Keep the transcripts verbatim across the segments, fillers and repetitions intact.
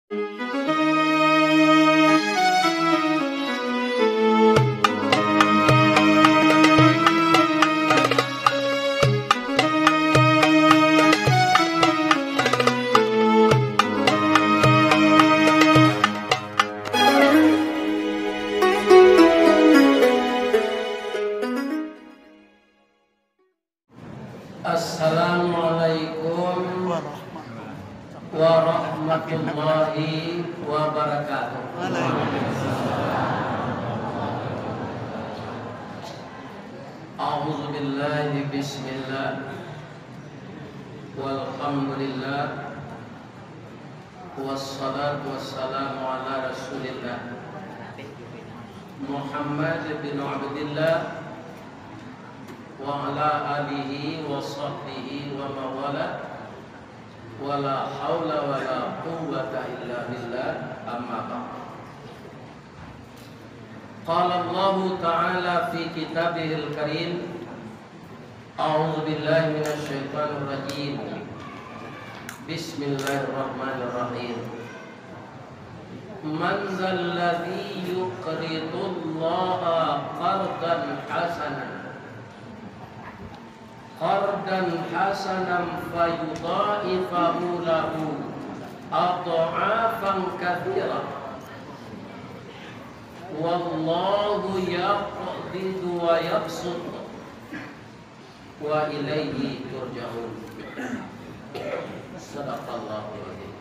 Assalamualaikum warahmatullahi wabarakatuh. A'udzubillahi, bismillah. Walhamdulillah. Wassalatu wassalamu ala Rasulillah Muhammad bin Abdillah wa ala alihi wa sahbihi wa mawala, wala haula wala quwwata illa billah, amma ba'd. Qala Allahu ta'ala fi kitabihil karim, a'udzubillahi minasyaitonirrajim. Bismillahirrahmanirrahim. Man dzalladzi yuqridullaha qardan hasanan, qardan hasanan fayudha'ifahu lahu adh'afan katsirah. Wallahu yaqbidu wa yabsut, wa ilaihi turja'un. Sadaqallahul adzim.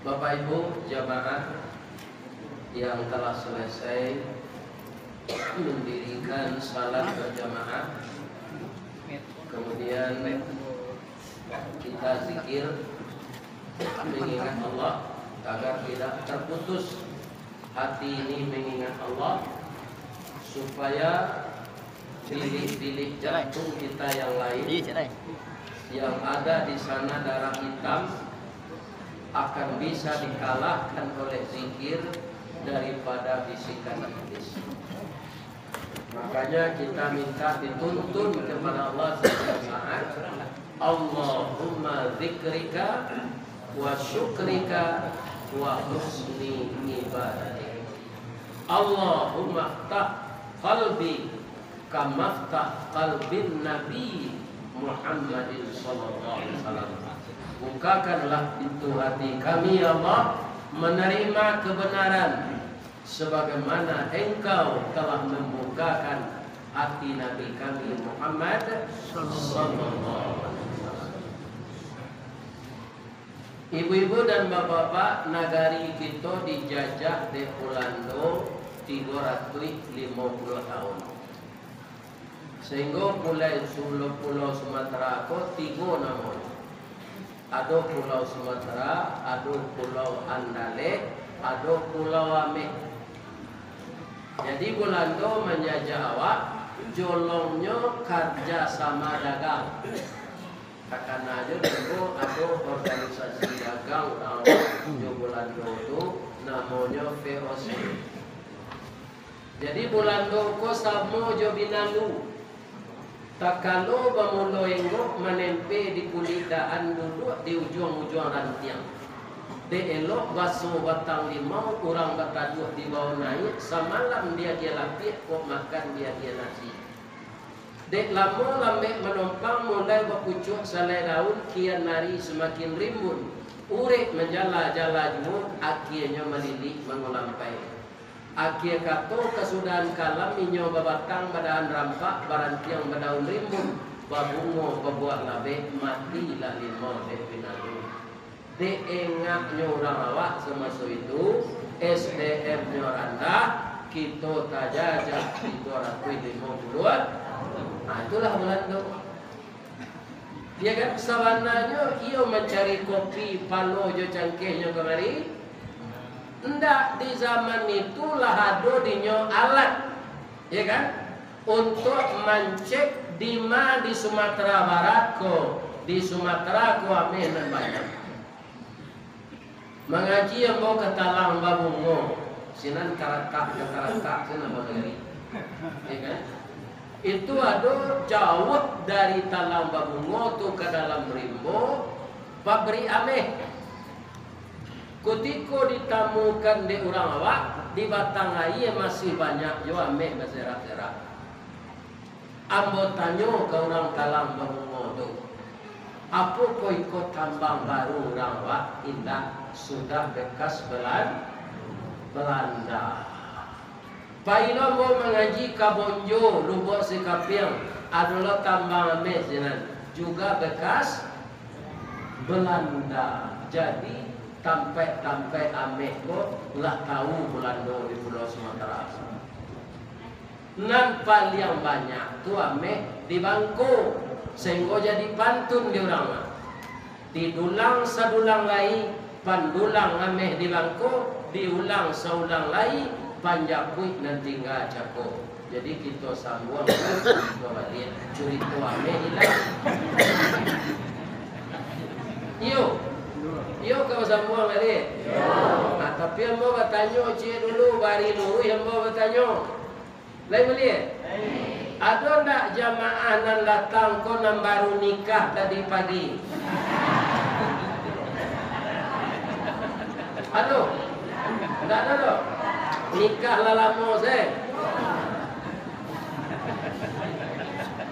Bapak Ibu jamaah yang telah selesai mendirikan salat berjamaah, kemudian kita zikir, mengingat Allah, agar tidak terputus hati ini mengingat Allah, supaya bilik-bilik jantung kita yang lain, yang ada di sana darah hitam, akan bisa dikalahkan oleh zikir daripada bisikan iblis. Makanya kita minta dituntun kepada Allah setiap saat, Allahumma dzikrika wa syukrika wa husni ibadatik. Allahumma ftah qalbi kamaftah qalbin Nabi Muhammadin sallallahu alaihi wasallam. Bukakanlah pintu hati kami, ya Allah, menerima kebenaran sebagaimana Engkau telah membukakan hati Nabi kami Muhammad sallallahu alaihi wasallam. Ibu-ibu dan bapak-bapak, nagari kito dijajah dek Ulando tigo ratuih limo puluah tahun. Sahinggo pulai Sulo-, Pulau Sumatera ko tigo namonyo. Ado Pulau Sumatera, ado Pulau Andaleh, ado Pulau Ameh. Jadi Bulando manjajah awak, jolongnyo karja sama dagang. Takana jo dulu ado organisasi dagang urang jo Bulando tu, namonyo V O C. Jadi Bulando ko samo jo Binalu. Takalo bamulo enggok manempe di kulik dahan duduak di ujuang-ujuang rantiang. Dek elok baso batang limau urang bataduak di bawah naiak, samalam diagiah lapiak kok makan diagiah nasi. Dek lamo lambek manompang, mulai bapucuak salai daun, kian ari samakin rimbun. Urek manjala-jala juo, akienyo malilik mangulampai. Akie kato kasudahan kalam, inyo babatang badahan rampak, barantiang badaun rimbun, babungo babuah labek, matilah limau dek binalu. Dek engaknyo urang awak samaso itu, S D M-nyo randah, kito tajajah tigo ratuih limo puluah. Nah, itulah Bulando. Ya kan, sabananyo iyo mancari kopi palo jo cangkehnyo kamari. Ndak, di zaman itu lah ado dinyo alat, ya kan, untuak mancek dima di Sumatera Barat ko, di Sumatera ko ameh nan banyak. Mangaji ambo ka Talang Babungo, sinan karatak ka karatak, sinan mangaji. Ya kan? Itu ado jauah dari Talang Babungo tu ka dalam rimbo, Pabrik ameh. Kutiko ditamukan dek urang awak, di batang aia masih banyak juo ameh baserak-serak. Ambo tanyo ka urang talang babungo tu, "Apokoh iko tambang baru urang awak?" "Indak, sudah bekas Belan-, Belanda." Pailo ambo mangaji ka Bonjo, Lubuak Sikapiang, ado lo tambang ameh sinan, juga bekas Belanda. Jadi, tampaik-tampaik ameh ko lah tau Bulando di Pulau Sumatera. Nan paliang banyak tu ameh di Bangko, sainggo jadi pantun di urang mah. Didulang sadulang lai, pandulang ameh di Bangko, diulang saulang lai, panjapuik nan tingga cako. Jadi kito sambuang curito baliak, curito ameh ilang. Iyo, iyo ka basambuang baliak. Ah, tapi ambo batanyo ciek dulu, bari luruih ambo batanyo. Lai buliah? Ado ndak jamaah nan datang ko nan baru nikah tadi pagi? Ado? Ndak ado doh? Nikah lah lamo se.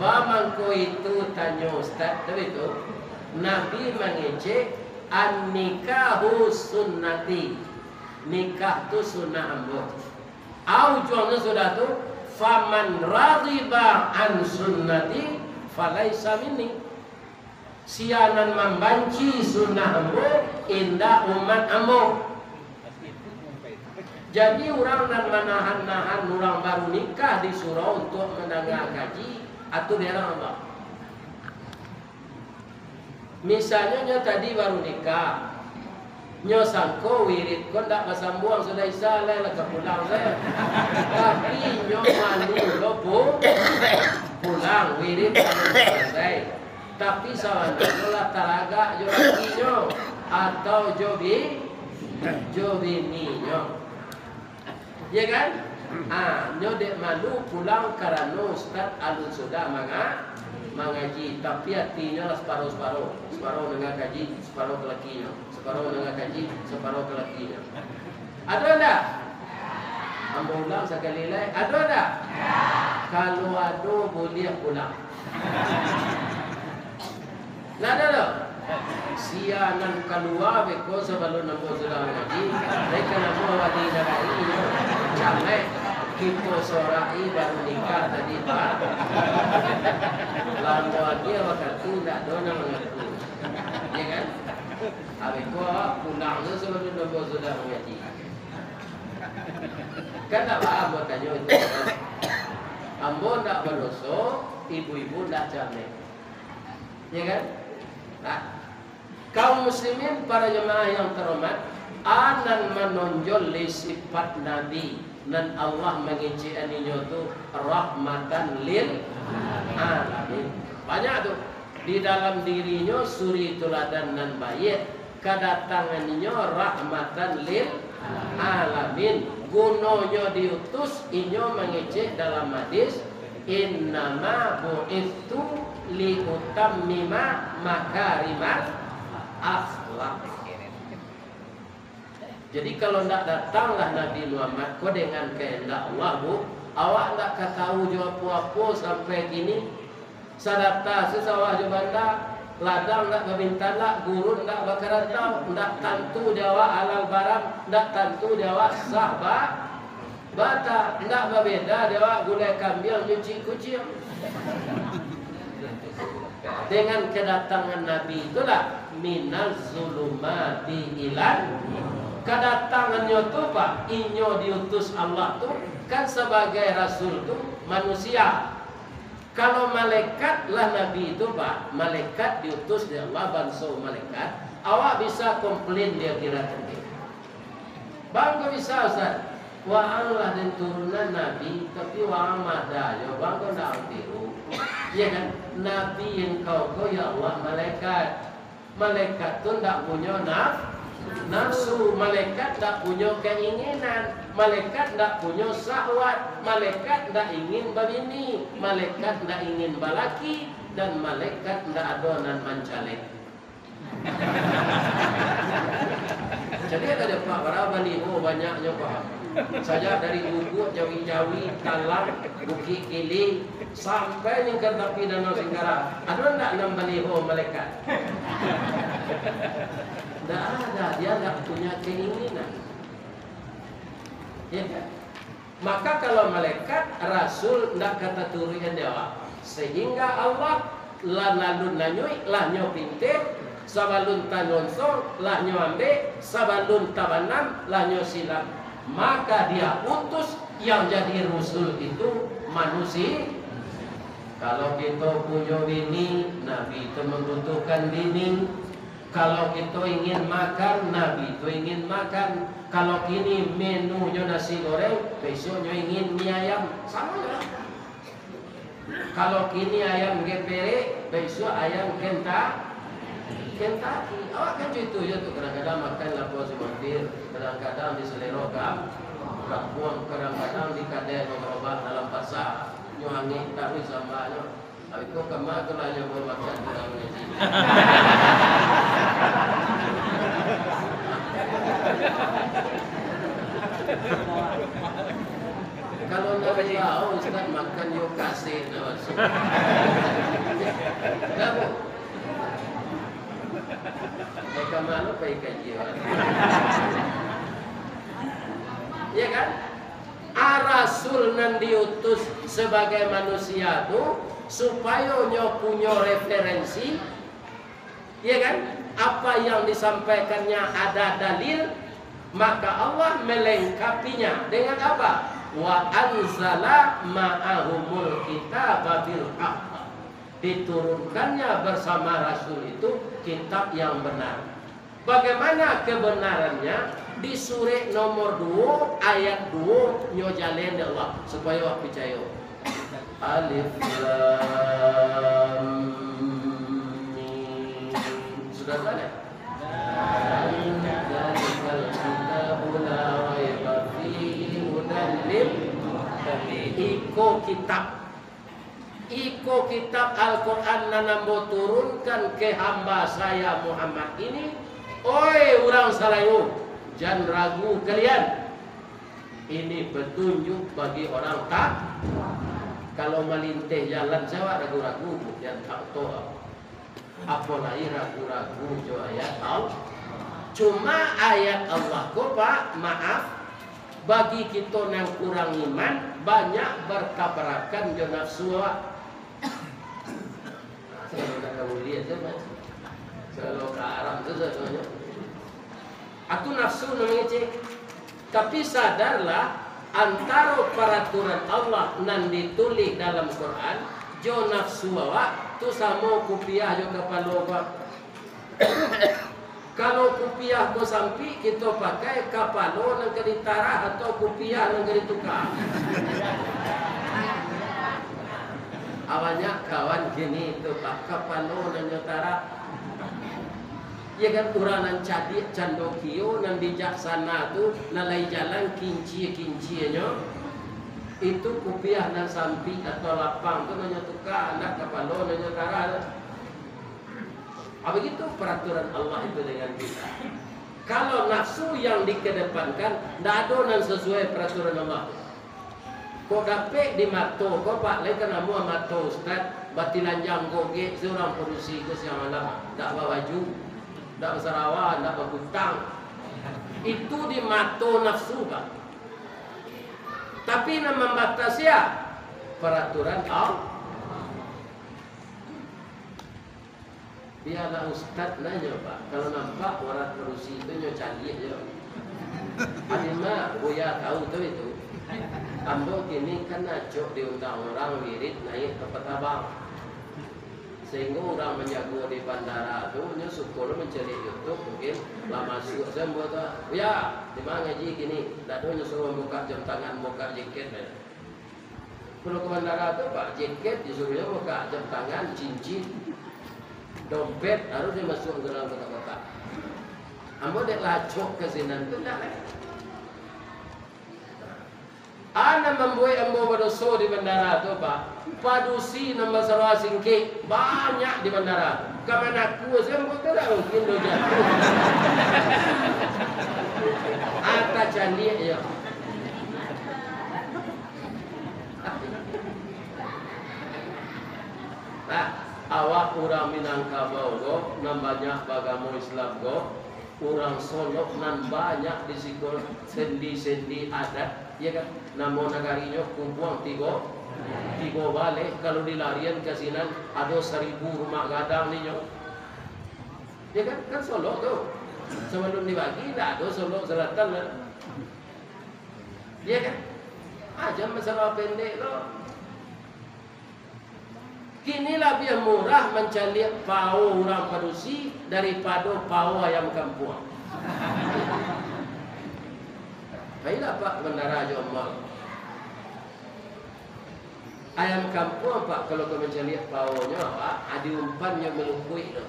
Ba mangko itu tanyo ustaz tadi tu, Nabi mangecek, "An-nikahu sunnati." Nikah tu sunnah ambo. Au ujuangnyo sudah tu, "Faman raghiba an sunnati falaisa minni." Sia nan mambanci sunnah ambo, indak umat ambo. Jadi, urang nan manahan-nahan urang baru nikah di surau untuak mandanga kaji, atu dilarang Allah. Misalnyo, nyo tadi baru nikah, nyo sangko wirid ko ndak basambuang sudah Isya, lai lah ka pulang se. Tapi, nyo malu lo pu-, pulang, wirid alun salasai. Tapi, sabananyo lah taragak jo lakinyo, atau jo bi-, jo bininyo. Ya kan? Ha, nyo dek malu pulang karano ustaz alun sudah manga-, mangaji, tapi atinyo lah saparo-saparo. Saparo danga kaji, saparo ka lakinyo. Saparo danga kaji, saparo ka lakinyo. Ado ndak? Ambo ulang sakali lai. Ado ndak? Kalau ado, buliah pulang. Ndak ado doh. Sia nan kalua beko sabalun ambo sudah mangaji, dek kanamo awak diindak-indak, camaik, kito sorak-i baru nikah tadi, Pak. Lamo agiah wakatu, ndak ado nan mangaku. Ya kan? Abih ko awak pulang tu sabalun ambo sudah mangaji. Kan ndak baa ambo tanyo itu. Ambo ndak badoso, ibu-ibu ndak camaik. Ya kan? Nah, kaum muslimin, para jamaah yang terhormat, a nan manonjol di sifat Nabi, nan Allah mangecek-an inyo tu rahmatan lil alamin. Banyak tu. Di dalam dirinyo suri tuladan nan baiak, kadatangan inyo rahmatan lil alamin. Gunonyo diutus, inyo mangecek dalam hadis, "Innama bu'itstu liutammima makarimal akhlak." Jadi, kalau ndak datanglah Nabi Muhammad ko dengan kahandak Allah, Bu, awak ndak ka tahu jo apo-apo sampai kini. Sadata se sawah jo banda, ladang ndak babintalak, gurun ndak bakarantau, ndak tantu di awak halal baram, ndak tantu di awak sah ba-, bata, ndak babeda di awak gulai kambiang jo cik kuciang. Dengan kedatangan Nabi itulah, "Minaz zulumati ilan." Kedatangannyo tu, Pak, inyo diutus Allah tu kan sebagai rasul tu manusia. Kalau malaikat lah Nabi tu, Pak, malaikat diutus dek Allah, banso malaikat, awak bisa komplain di akhirat nanti. Bang, kok bisa, Ustaz? Waang lah den turunan Nabi, tapi waang mada jo, bang, kok ndak ang tiru. Ya kan? Nabi engkau ko, ya Allah, malaikat. Malaikat tu ndak punyo naf-, nafsu, malaikat ndak punyo keinginan, malaikat ndak punyo syahwat, malaikat ndak ingin babini, malaikat ndak ingin balaki, dan malaikat ndak ado nan mancalek. Jadi, ado dek Pak bara baliho banyaknyo, Pak. Sajak dari Ubud, Jawi-Jawi, Talang, Bukik Kiling, sampai ningkan tapi Danau Singkarak. Ado ndak nan baliho malaikat? Ndak ada, dia ndak punya keinginan. Ya kan? Maka kalau malaikat, rasul ndak ka taturuikan di awak. Sehingga Allah lah nalun nanyuik, lah nyo pinteh, sabalun tanyonsong, lah nyo ambek, sabalun tabanam, lah nyo silang. Maka dia utus yang jadi rusul itu manusia. Kalau kito punyo bini, Nabi tu mambutuhkan bini. Kalau kito ingin makan, Nabi tu ingin makan. Kalau kini menunyo nasi goreng, besoknyo ingin mie ayam. Samo lah. Kalau kini ayam geprek, besok ayam kenta-, Kentucky. Awak kan cuy tu je tu, kadang-kadang makan lapau sumatir, kadang-kadang di Selero Gam-, Gapuang, kadang-kadang di kadai gerobak dalam pasar. Nyo angek taruih sambanyo. Abih tu kama tu lah nyo bawa makan tu lah mengaji. Kalau nak tahu, Ustaz makan yo kasih dah masuk. Dah, Bu? Mereka malu pai kaji orang. Ya kan? A, rasul nan diutus sabagai manusia tu, supayo nyo punyo referensi, ya kan? Apa yang disampaikannya ada dalil, maka Allah melengkapinya dengan apa? Wa anzala ma'ahumul kitaba bil haq. Diturunkannya bersama rasul itu kitab yang benar. Bagaimana kebenarannya? Di surek nomor duo, ayat duo, nyo jaleh dek Allah, supayo awak picayo. Alif Lam Mim. Sudah jaleh? Dzalikal kitabu la raiba fihi hudan lil muttaqin. Iko kitab Iko kitab Al-Quran nan Ambo turunkan ka hamba Saya Muhammad ini, oi urang Salayu, jan ragu kalian. Ini petunjuk bagi orang tak. Kalau malinteh jalan sajo ragu-ragu, jan tak tahu. Apolai ragu-ragu jo ayat Allah. Cuma ayat Allah ko, Pak, maaf, bagi kito nan kurang iman, banyak bertabrakan jo nafsu awak. Kalau nak kamu lihat sajo, kalau ka Arab tu sajo. Aku nafsu nan mangecek. Tapi sadarlah, antaro paraturan Allah nan ditulih dalam Quran, jo nafsu awak, tu samo kupiah jo kapalo awak. Kalau kupiah ko sampik, kito pakai kapalo nan ka ditarah atau kupiah nan ka dituka. A, banyak kawan kini tu, Pak, kapalo nan nyo tarah. Ya kan, urang nan cadiak cando kio, nan bijaksana tu, nan lai jalan kincia-kincianyo, itu kupiah nan sampik atau lapang tu nan nyo tuka, ndak kapalo nan nyo tarah. A, begitu peraturan Allah itu dengan kita. Kalau nafsu yang dikedepankan, ndak ado nan sesuai peraturan Allah. Kok dapek di mato ko, Pak, lai ka namuah mato Ustaz, batilanjang gogek se urang padusi ko siang malam, ndak babaju, ndak basarawa, ndak bakutang. Itu di mato nafsu, Pak. Tapi nan mambatasi, ya, peraturan Allah. Bialah ustad nanyo, Pak. Kalau nampak urang padusi tu nyo caliak jo. Adi mah, Buya tahu tu itu. Ambo kini kan acok diundang urang wirid naiak ka Patabang. Sahinggo urang manjago di bandara tu, nyo suko lo mancaliak YouTube, mungkin lah masuak se ambo tu. "Buya, di ma ngaji kini?" Ndak ado, nyo suruah bukak jam tangan, bukak jaket, eh. Kalau ka bandara tu, Pak, jaket disuruahnyo buka, jam tangan, cincin, dompet, harus dimasuakan ka dalam kotak-kotak. Ambo dek lah acok ka sinan tu, ndak lai. A nan mambuek ambo badoso di bandara tu, Pak, padusi nan basarawa singkek, banyak di bandara tu. Kawan aku sajo tu dak mungkin lo jatuah. Ata caliak yo. Nah, awak urang Minangkabau ko, nan banyak bagamo Islam ko, urang Solok nan banyak di siko sendi-sendi adat, ya kan? Namo nagarinyo Kumpuang Tigo, Tigo Baleh, kalau dilarian ka sinan, ado saribu rumah gadang ninyo. Ya kan? Kan Solok tu. Sabalun dibagi, ndak ado Solok Selatan lah. Ya kan? Ah, jan masalah pendek lo. Kini labiah murah mancaliak pao urang padusi daripado pao ayam kampuang. Pailah, Pak, bandara jo mall. Ayam kampuang, Pak, kalau ka mancaliak paonyo, Pak, adi umpannyo malukuik tu.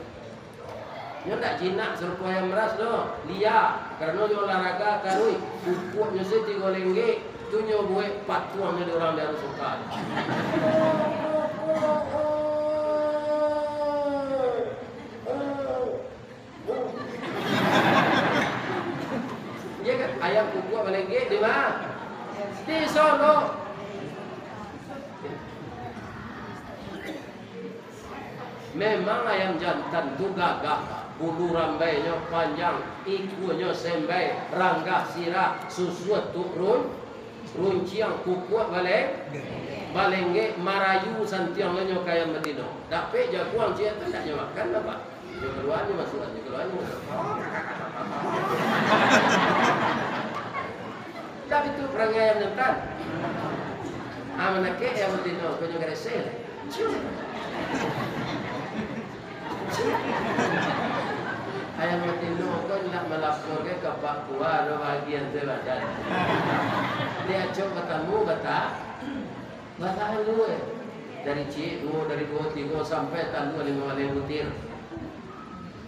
Nyo ndak jinak sarupo ayam ras doh, lia, karano nyo olahraga karuih, kukuaknyo se tigo lenggek, tu nyo buek patuangnyo di urang Darussuka. Iya kan? Ayam kukuak balenggek di ma? Di Solok. Memang ayam jantan tu gagah, bulu rambainyo panjang, ikuanyo sembai, ranggah sirah, susuak tu run-, runciang, kukuak bale-, balenggek, marayu santiang lo nyo ka ayam batino. Dapek jaguang ciek tu ndak nyo makan, Pak. Nyo kalua, nyo masuak, nyo kalua, nyo masuak. Tapi tu parangai ayam jantan. Ah, manakek ayam batino, kau nyo gareseh. Ayam batino ko ndak malaporkan ka Pak Kua, ado bagian tu badan. Dia acok batamu, bata-, batahan dulu, eh. Dari ciek duo, dari duo, tigo, sampai talua limo baleh butir.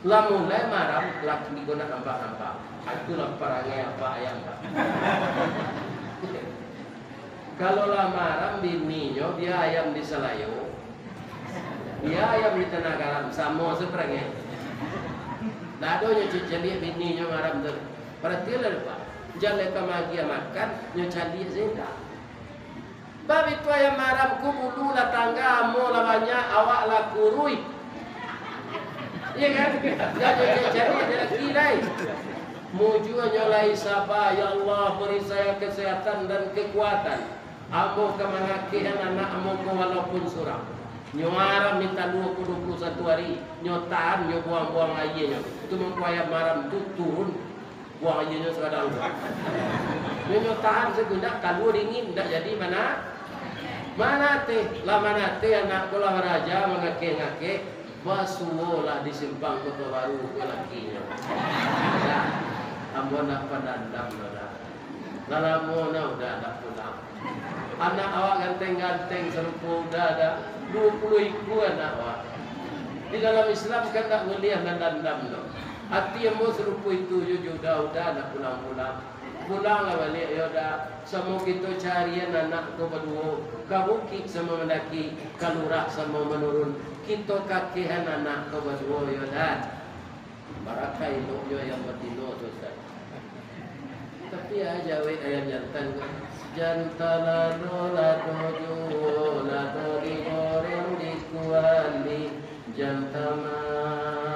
Lah mulai maram, laki ko ndak nampak-nampak. Ah, itulah parangai apak ayam, Pak. Kalau lah maram bininyo, bia ayam di Salayo, bia ayam di Tanah Garam, samo se parangai. Ndak ado nyo caliak bininyo maram tu. Paratilah, Pak. Jan lai ka maagiah makan, nyo caliak se indak. Bab itu ayam maram ko bulu lah tangga, amo lah banyak, awak lah kuruih. Iya kan? Jan nyo caliak laki lai. Mujuanyo lai saba, "Ya Allah, beri saya kesehatan dan kekuatan. Ambo ka mangakehan anak ambo ko walaupun surang." Nyo maram di talua ko duo puluah satu ari, nyo tahan, nyo buang-buang aianyo. Tu mangko ayam maram tu turun, buang aianyo sagadang tu. Nyo, nyo tahan sagundak, talua dingin, ndak jadi mana. Manateh, lah manateh anak ko lah baraja mangakeh-ngakeh. Basuo lah di Simpang Koto Baru jo lakinyo. Dah, ambo ndak pandandam doh, dah. Lah lamo nah Uda ndak pulang. Anak awak ganteng-ganteng sarupo Uda, dah. Duo puluah ikua anak awak. Di dalam Islam kan ndak buliah mandandam doh. Ati ambo sarupo itu juo jo Uda, Uda ndak pulang-pulang. Pulanglah baliak, yo Da. Samo kito carian anak ko baduo, ka bukik samo mandaki, ka lurah samo manurun. Kito kakehan anak ko baduo, yo Da. Barakai eloknyo ayam batino tu, Ustaz. Tapi a jawek ayam jantan ko, jan talado, lado juo, lado digoreng di kuali, jan tamanjo.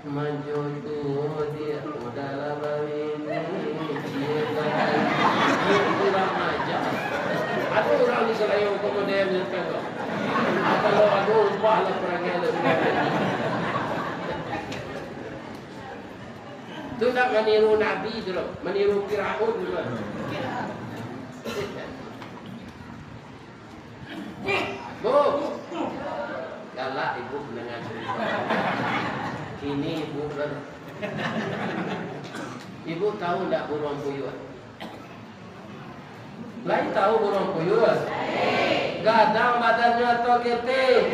Manjo tuo diak, Uda lah babini, ciek lai. Kurang aja. Ado urang di Salayo ko model nyo tu. Kalau ado, ubahlah parangai lah. Tu ndak maniru Nabi tu doh, maniru Firaun tu doh. Bu, galak ibu mandanga carito. Kini ibu ber-, ibu tahu ndak buruang puyuah? Lai tahu buruang puyuah? Gadang badannyo atau ketek?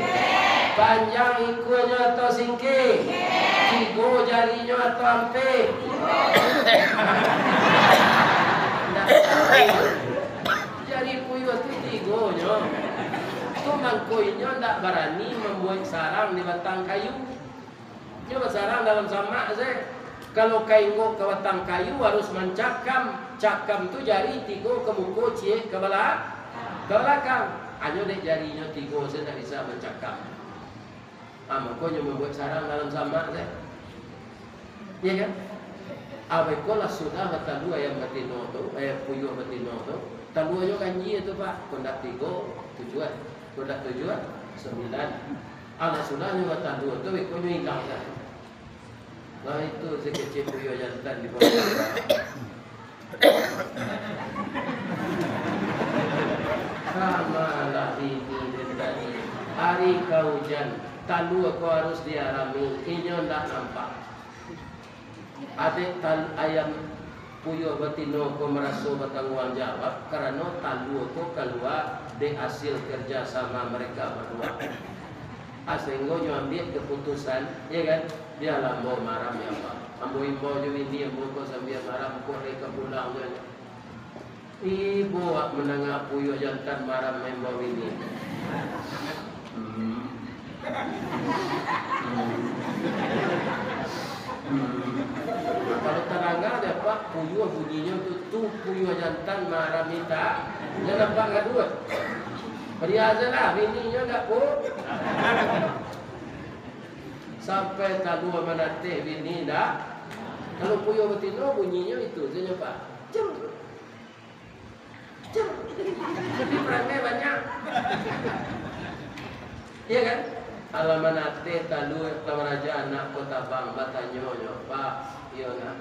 Panjang ikuanyo atau singkek? Tigo jarinyo atau ampek? Ndak tahu. Jari puyuah tu tigonyo. Mangko inyo ndak barani mambuek sarang di batang kayu. Inyo basarang dalam samak se. Kalau ka inggok ka batang kayu, harus mancakam. Cakam tu jari tigo ka muko, ciek ka bala-, ka balakang. Hanyo dek jari inyo tigo se ndak bisa mancakam. Ah, mangko inyo mambuek sarang dalam samak se. Iya kan? Abeko lah sudah batalua ayam batino tu, eh, puyuah batino tu. Taluanyo ganjia tu, Pak. Kok ndak tigo, tujuah. Kok ndak tujuah, sambilan. Alah sudah nyo batalua tu, bekonyo ilang dah. Nah, itu si kecil puyuah jantan di bawah. Kamalah ini dari tadi. Hari ka ujan, talua ko harus diarami, inyo ndak nampak. Adek tal-, ayam puyuah batino ko maraso batangguang jawab, karano talua ko kalua dek asil kerja sama mereka berdua. Ah, sahinggo nyo ambiak keputusan, ya kan? Bialah ambo maram, ya Allah. Ambo imbau jo bini ambo ko sambia maram, ko lai ka pulang jo. Ibo awak mandanga puyuah jantan maram maimbau bini. Hmm. Hmm. Hmm. Kalau tadanga dek apak puyuah bunyinyo tu, tu puyuah jantan maram ita, jan apak gaduah. Padiah se lah, bininyo ndak pu-, sampai talua manateh bini ndak. Kalau puyuah batino bunyinyo itu sajo, Pak. Cem. Tapi parangai banyak. Iya kan? Alah manateh talua, lah maraja anak ko tabang, batanyo nyo, "Pak, iyo nak,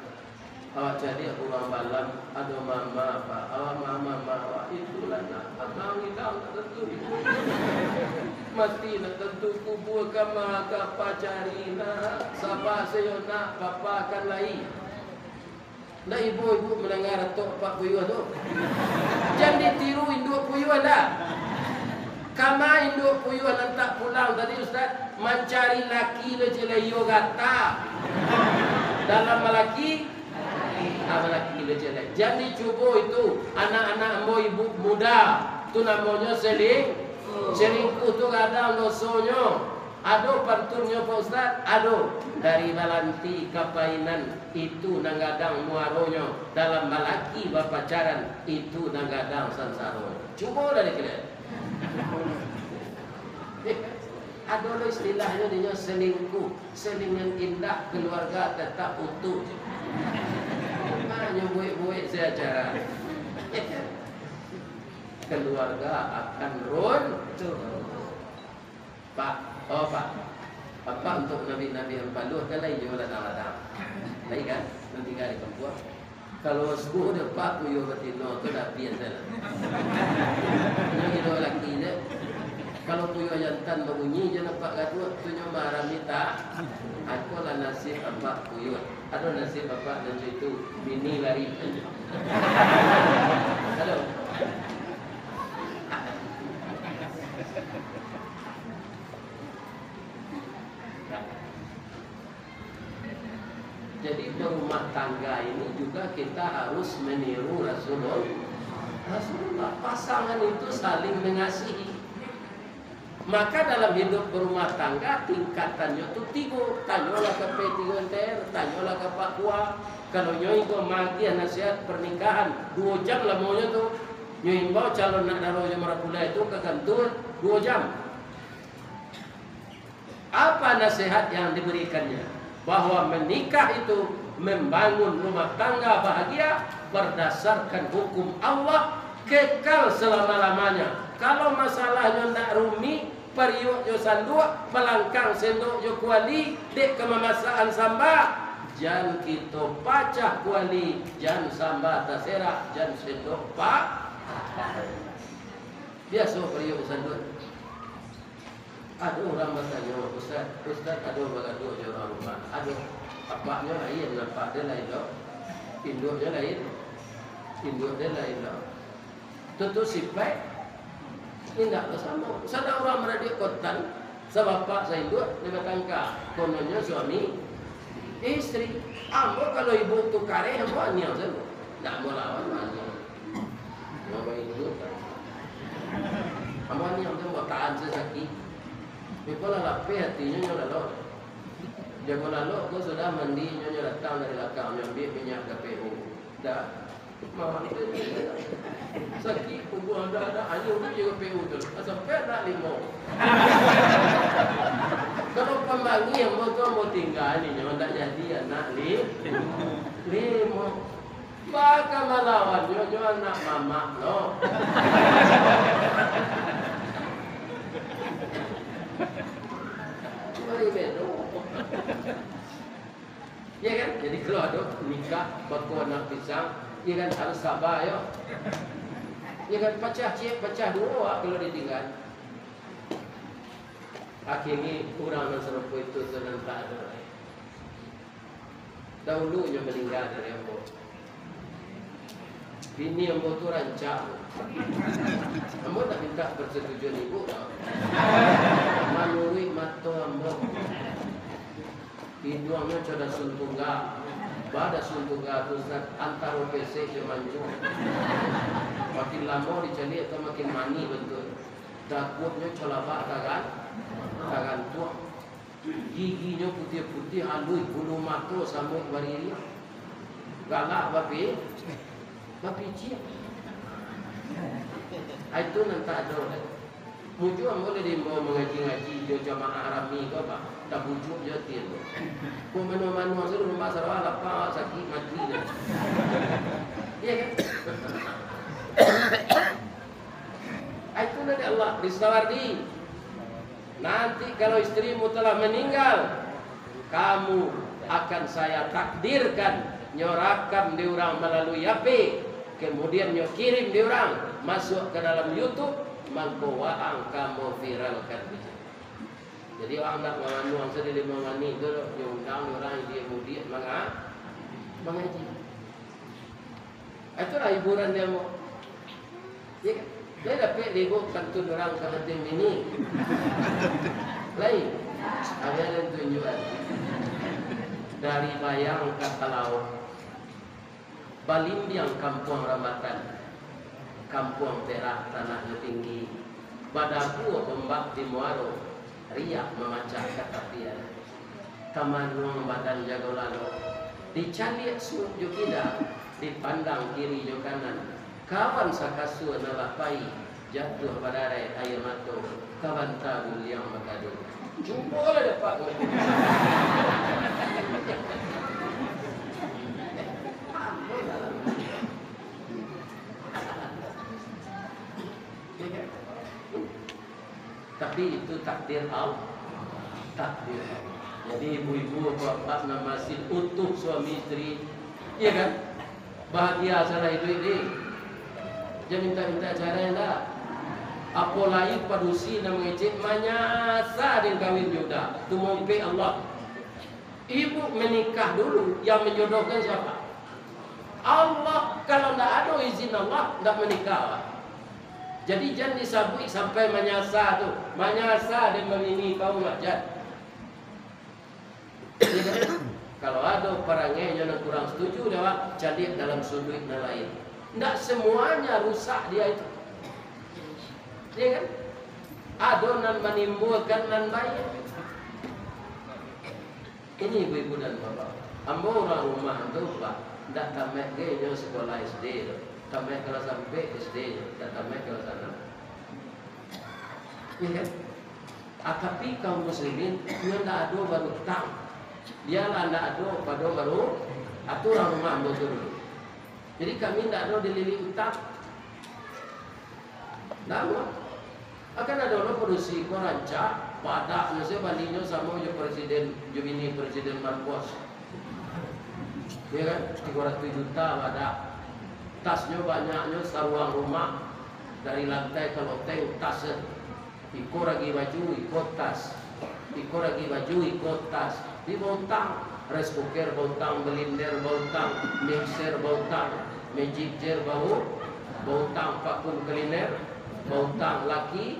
awak caliak urang balam, ado mama, Pak, awak mama, mama awak, itulah nak, abang ilang tak tantu. Mati nak tantu kubua, kama ka pacari nak, saba sajo nak, papa akan lai." Ndak ibo-ibo mandanga ratok apak puyuah tu. Jan ditiru induak puyuah ndak. Kama induak puyuah nan tak pulang tadi, Ustaz, mancari laki lo ciek lai, iyo gata. Dalam malaki, ah, malaki lo ciek lai. Jan dicubo itu, anak-anak ambo ibu muda, tu namonyo seling-, selingkuh tu gadang dosonyo. Ado pantunnyo, Pak Ustaz? Ado. Dari balanti ka painan, itu nan gadang muaronyo, dalam balaki bapacaran, itu nan gadang sansaronyo. Cubo dari kalian. Ado lo istilahnyo, dinyo selingkuh. Selingan indah, keluarga tetap utuh. Manyo buek-buek se acara. Keluarga akan runtuh. Pak, oh Pak, Apak untuak nabi-nabi ampaluah kan lai jo ladang-ladang. Lai kan? Nan tingga di kampuang. Kalau subuh dek Apak puyuah batino tu dah biasa lah. Nyo iduak laki je. Kalau puyuah jantan babunyi je nampak gaduah, tu nyo marah minta. Akolah nasib Apak puyuah. Ado nasib Apak nan cak itu, bini lari. Ado. Jadi, berumah tangga ini juga kita harus meniru Rasulullah. Rasulullah, pasangan itu saling mengasihi. Maka, dalam hidup berumah tangga, tingkatannyo tu tigo. Tanyolah ka P tigo N T R, tanyolah ka Pak Kua. Kalau nyo iko magiah nasihat pernikahan, duo jam lamonyo tu. Nyo imbau calon nak daro jo marapulai tu ka kantua, duo jam. Apa nasihat yang diberikannya? Bahwa menikah itu membangun rumah tangga bahagia berdasarkan hukum Allah, kekal selama-lamanya. Kalau masalahnyo ndak rumik, pariuak jo sanduak, palangkang sendok jo kuali, dek kamamasaan samba, jan kito pacah kuali, jan samba taserak, jan sendok pa-, biaso pariuak jo sanduak. Ado urang batanyo, "Ustaz, Ustaz ado bagaduah jo urang rumah?" Ado. Apaknyo lain, apak den lain lo. Induaknyo lain. Induak den lain lo. Tutu sipaik indak basamo. Sadang urang maradiak kotan, sabapak sainduak, lima tangka. Kononnyo suami istri. Ambo kalau ibu tu kareh, ambo aniang sajo. Ndak ambo lawan, aniang. Mama itu. Mani ambo tahan sasakik. Iko lah lapeh atinyo, nyo lalok. Jago lalok ko sudah mandi, nyo, nyo datang dari lakang, nyo ambiak minyak K P U. Dah. Mawak tu. Sakik pungguang dah, dah. Ayo dulu K P U tu. Sampai anak limo. Kalau pambangi ambo tu ambo tingga ni, nyo ndak jadi anak li-, limo. Baka malawannyo jo anak mamak lo. Mari bedo. Ya kan? Jadi kalau ado nikah, bako anak pisang, ya kan, harus sabar yo. Ya kan, pacah ciek, pacah duo, ah, kalau ditinggal. Akhirnyo urang nan sarupo itu tu nan tak ado lai. Dahulunyo maningga dari ambo. Bini ambo tu rancak. Ambo tak minta persetujuan ibu tau. Manuruik mato ambo. Iduangnyo co dasun tungga. Ba dasun tungga tu, Ustaz, antaro pesek jo mancung. Makin lamo dicaliak tu makin manih bantuak. Daguaknyo co labak tagan-, tagantuang. Giginyo putiah-putiah, aluih, bulu mato samuik baririang. Galak bapi-, bapiciak. Ai tu nan tak ado lai. Mujua ambo lah diimbau mangaji-ngaji jo jamaah rami ko, Pak. Tabujuak jo atin. Kok manuang-manuang tu rumah sarawa lapang, sakik mati dah. Iya kan? Ai tu dari Allah, Ristawardi. Nanti kalau istrimu telah meninggal, kamu akan saya takdirkan nyo rakam di urang malalui H P, kemudian nyo kirim di urang, masuk ke dalam YouTube, mangko waang ka maviralkan. Jadi, waang ndak mamanuang sadili mangani tu, nyo undang urang di mudiak manga-, mangaji. Itulah hiburan dia, Mok. Ya kan? Lai dapek dibuek pantun urang ka batin bini. Lai. Ada nan tunjuan. Dari bayang ka talaok. Balimbiang kampuang Rambatan. Kampuang Perak tanahnyo tinggi. Badabua ombak di muaro. Riak mamacah ka tapian. Tamanuang badan jago lalok. Dicaliak suok jo kida. Dipandang kiri jo kanan. Kawan sakasua nan lah pai, jatuah badarai aia mato, ka banta guliang bakadu. Cubolah dapek. Tapi itu takdir Allah. Takdir Allah. Jadi ibu-ibu, bapak-bapak nan masih utuh suami isteri, iya kan? Bahagia salah iduik ni. Jan minta-minta carai ndak. Apolai padusi nan mangecek manyasa den kawin jo uda. Tu maumpek Allah. Ibu menikah dulu, yang menjodohkan siapa? Allah. Kalau ndak ado izin Allah, ndak menikah, Pak. Jadi jan disabuik sampai manyasa tu. Manyasa den babini kau, jan. Iya kan? Kalau ado parangainyo nan kurang setuju dek awak, caliak dalam suduik nan lain. Ndak semuanya rusak dia itu. Iya kan? Ado nan manimbulkan nan baiak. Ini ibu-ibu dan bapak. Ambo urang rumah tu, Pak, ndak tamaik ge inyo sekolah S D tu. Tamaik kelas ampek S D nyo, ndak tamaik kelas anam. Iya kan? Ah, tapi kaum muslimin, inyo ndak ado barutang. Bialah ndak ado, pado baru, aturan rumah ambo tu dulu. Jadi kami ndak ado dililit utang. Ndak ado. Akan ado lo padusi ko rancak, badak nyo se balinyo samo jo presiden, jo bini Presiden Marcos. Iya kan? Tigo ratuih juta badak. Tasnyo banyaknyo saruang rumah. Dari lantai ka loteng tas se. Iko ragi baju, iko tas. Iko ragi baju, iko tas. Di bautang. Rice cooker bautang, blender bautang, mixer bautang, magic jar bau, bautang vacuum cleaner, bautang laki.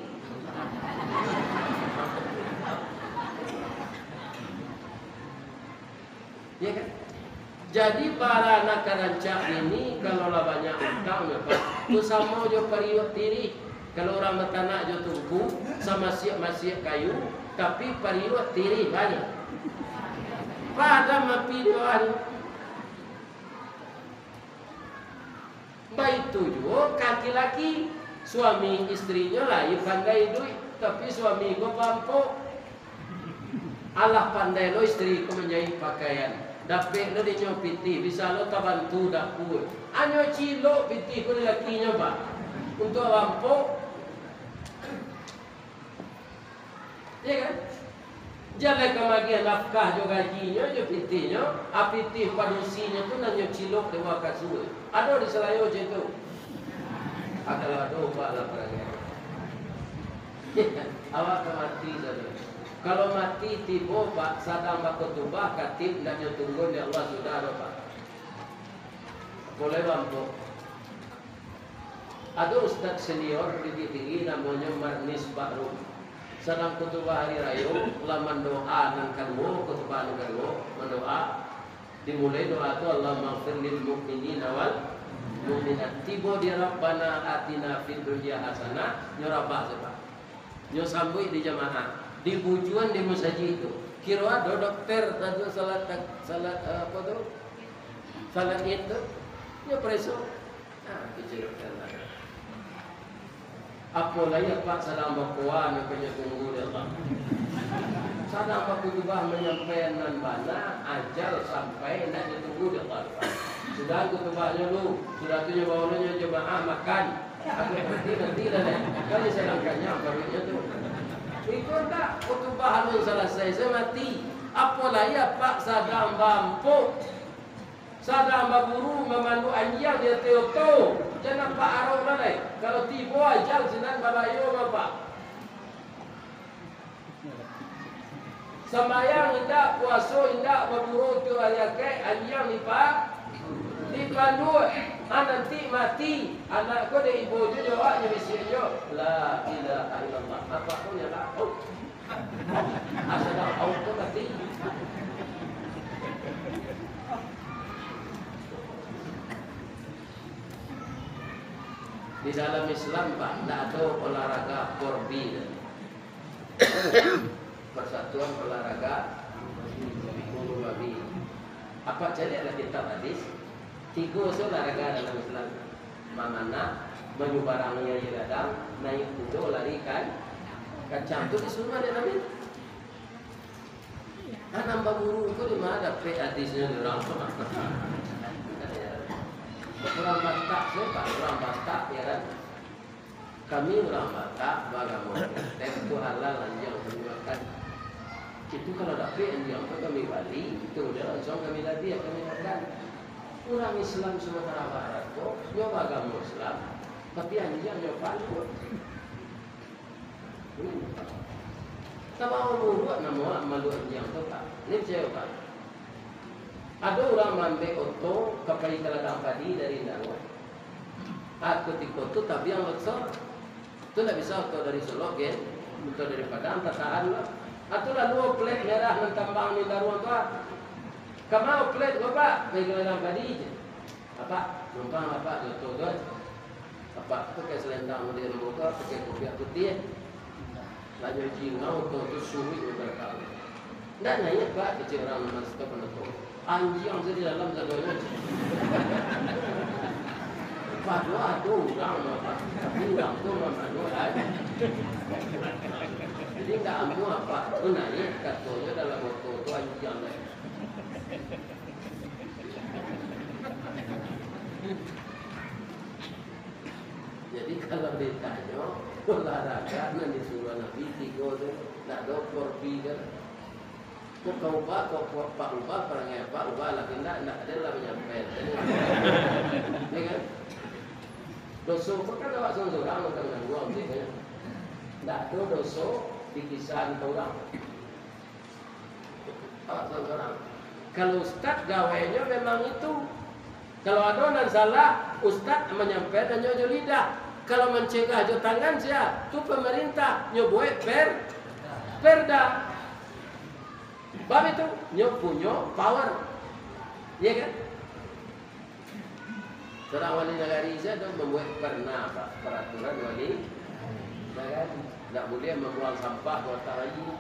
Ya kan? Jadi, bara nan ka rancak bini, kalau lah banyak utang, ya, Pak, tu samo jo pariuak tirih. Kalau urang batanak jo tungku, samasiak-masiak kayu, tapi pariuak tirih banyak. Padam api di bawah tu. Baitu juo ka laki-laki, suami istrinyo lai pandai iduik, tapi suami ko bampok. Alah pandai lo istri ko manjaik pakaian, dapek lo dinyo pitih, bisa lo tabantu dapua. Anyo cilok pitih ko di lakinyo, Pak, untuak bampok. Iyo kan? Jan lai ka magiah nafkah jo gajinyo, jo pitihnyo, a pitih padusinyo tu nan nyo cilok dek wakasua. Ado di Salayo cam tu? Ah, kalau ado, ubahlah parangai. Awak ka mati sado. Kalau mati tibo, Pak, sadang bakotubah, katib ndak nyo tungguan dek Allah, sudah do, Pak. Apo lai bampok. Ado ustaz senior di Bukittinggi namonyo Marnis Bahru. Sadang kutubah hari rayo, lah mandoa nan kaduo, kutubah nan kaduo, mandoa. Dimulai doa tu, "Allahummaghfir lil mu'minina wal mu'minat." Tibo di "Rabbana atina fid dunya hasanah", nyo rabah se, Pak. Nyo sambuik di jamaah, di bujuan di musajik tu. Kiro ado dokter tadi salat, salat, eh, apo tu? Salat Id tu. Nyo pareso. Ah, kecil dokter lah. Apo lai apak sadang bakoa, nyo tunggu dek Allah. Sadang bakutubah manyampaian nan bana, ajal sampai nak ditunggu dek Allah. Sudah kutubahnyo lu, sudah tu nyo bawa nyo jamaah makan. Aku nanti, nanti lah deh. Kan sadang kanyang paruiknyo tu. Iko ndak, kutubah alun salasai, se mati. Apo lai apak sadang bampok, sadang baburu mamandu anjiang di ateh oto. Jan apak arok lah deh. Kalau tibo ajal sinan babayo apak. Sambayang indak, puaso indak, baburu tu ari akek, anjiang dipa-, dipanduak. Ah, nanti mati, anak ko dek ibo jo jawabnyo bisiak jo, "La ilaha illallah." Apak ko nyo lah, oh. Asa dah, oh, ko mati. Di dalam Islam, Pak, ndak ado olahraga korbi tu. Persatuan Olahraga Gunung Babi. Apak caliaklah kitab hadis, tigo se olahraga dalam Islam. Mamanah, manyubarangi aia gadang, naiak kudo, lari kan-, kancang. Tu disuruah dek Nabi. Kan nan baburu tu di ma dapek hadisnyo di urang tu? Urang Batak se, Pak, urang Batak, yo kan? Kami urang Batak baagamo Kristen, tu halal anjiang kami makan. Itu kalau dapek anjiang tu kami bali, itu dah langsuang kami labiah, kami makan. Urang Islam Sumatera Barat ko, nyo baagamo Islam, tapi anjiang nyo paluak. Tabao buruak namo malu anjiang tu, Pak. Ni picayo, Pak. Ado urang maambek oto ka pai ka ladang padi dari Indaruang. Ah, kutiko tu tabiang Loksor. Tu ndak bisa oto dari Solok, gen. Oto dari Padang, tatahan lah. Ah, tu lalu plet merah nan tambang di Indaruang tu, ah. "Kama plet ko, Pak?" "Pai ka ladang padi," je. "Apak, numpang Apak di oto tu." Apak pakai salendang model muko, pakai kopiah putiah. Lah nyo jingau oto tu, suruik nyo barakaun. "Ndak naiak, Pak," kecek urang nan satopan oto. "Anjiang se di dalam sadonyo." Padohal ado urang, Pak. Tapi urang tu mamano aja. Jadi ndak amuah, Pak. Tu naiak, katonyo dalam oto tu anjiang naiak. Jadi, kalau ditanyo, olahraga nan disuruah Nabi tigo tu, ndak ado korbi kan. Kok ka ubah, kok, kok Pak ubah, parangai Pak ubah lah, indak, indak ado lah manyampaian. Yo kan? Doso ko kan awak surang-surang, urang gangguan, kan? Ndak ado doso dikisahan ka urang. Awak surang-surang. Kalau ustaz gawenyo memang itu. Kalau ado nan salah, ustaz manyampaian hanyo jo lidah. Kalau mancegah jo tangan, sia? Tu pamarintah, nyo buek per-, perda. Bab itu, nyo punyo power. Iyo kan? Surang wali nagari sajo tu mambuek perna, Pak, peraturan wali. Nah kan, ndak buliah mambuang sampah ka batang aia.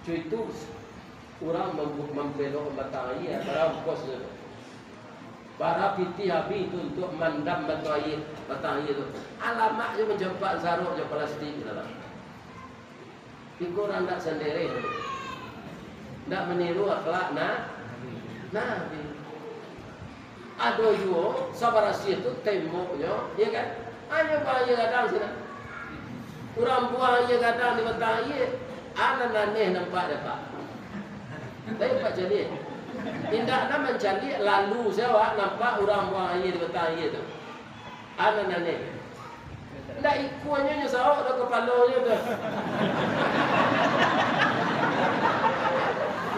Cuitus, urang mambu-, mambelok batang aia, bara ongkosnyo tu. Bara pitih abih tu untuak mandam batang aia, batang aia tu. Alamak jo mancampak sarok jo palastik dalam. Iko urang ndak sandiri. Ndak maniru akhlak na-, Nabi. Ado juo sabarasiah tu temboknyo, iyo kan? Hanyo buang aia gadang sinan. Urang buang aia gadang di batang aia, anan aneh nampak dek Apak. Tapi Apak caliak. Indak nan mancaliak lalu se awak nampak urang buang aia di batang aia tu. Anan aneh. Ndak ikuanyo nyo saok doh kapalonyo tu.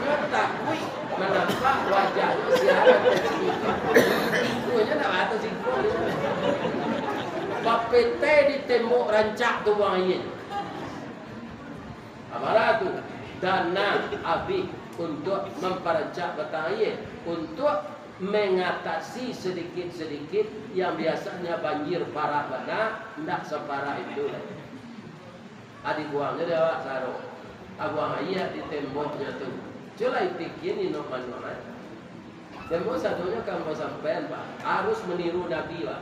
Nyo takuik manampak wajahnyo siaran kecil. Ikuanyo ndak batas ikuanyo. Bapetai di tembok rancak tu buang aia. Amarah tu, dana abih untuak mamparancak batang aia, untuak mengatasi sedikit-sedikit yang biasanya banjir parah bana, ndak saparah itu lai. Adi buangnyo di awak saro, abuang aia di temboknyo tu. Cubo lai pikia inok manuang, eh. Tembok sadonyo ka ambo sampaian, Pak, harus maniru Nabi, Pak.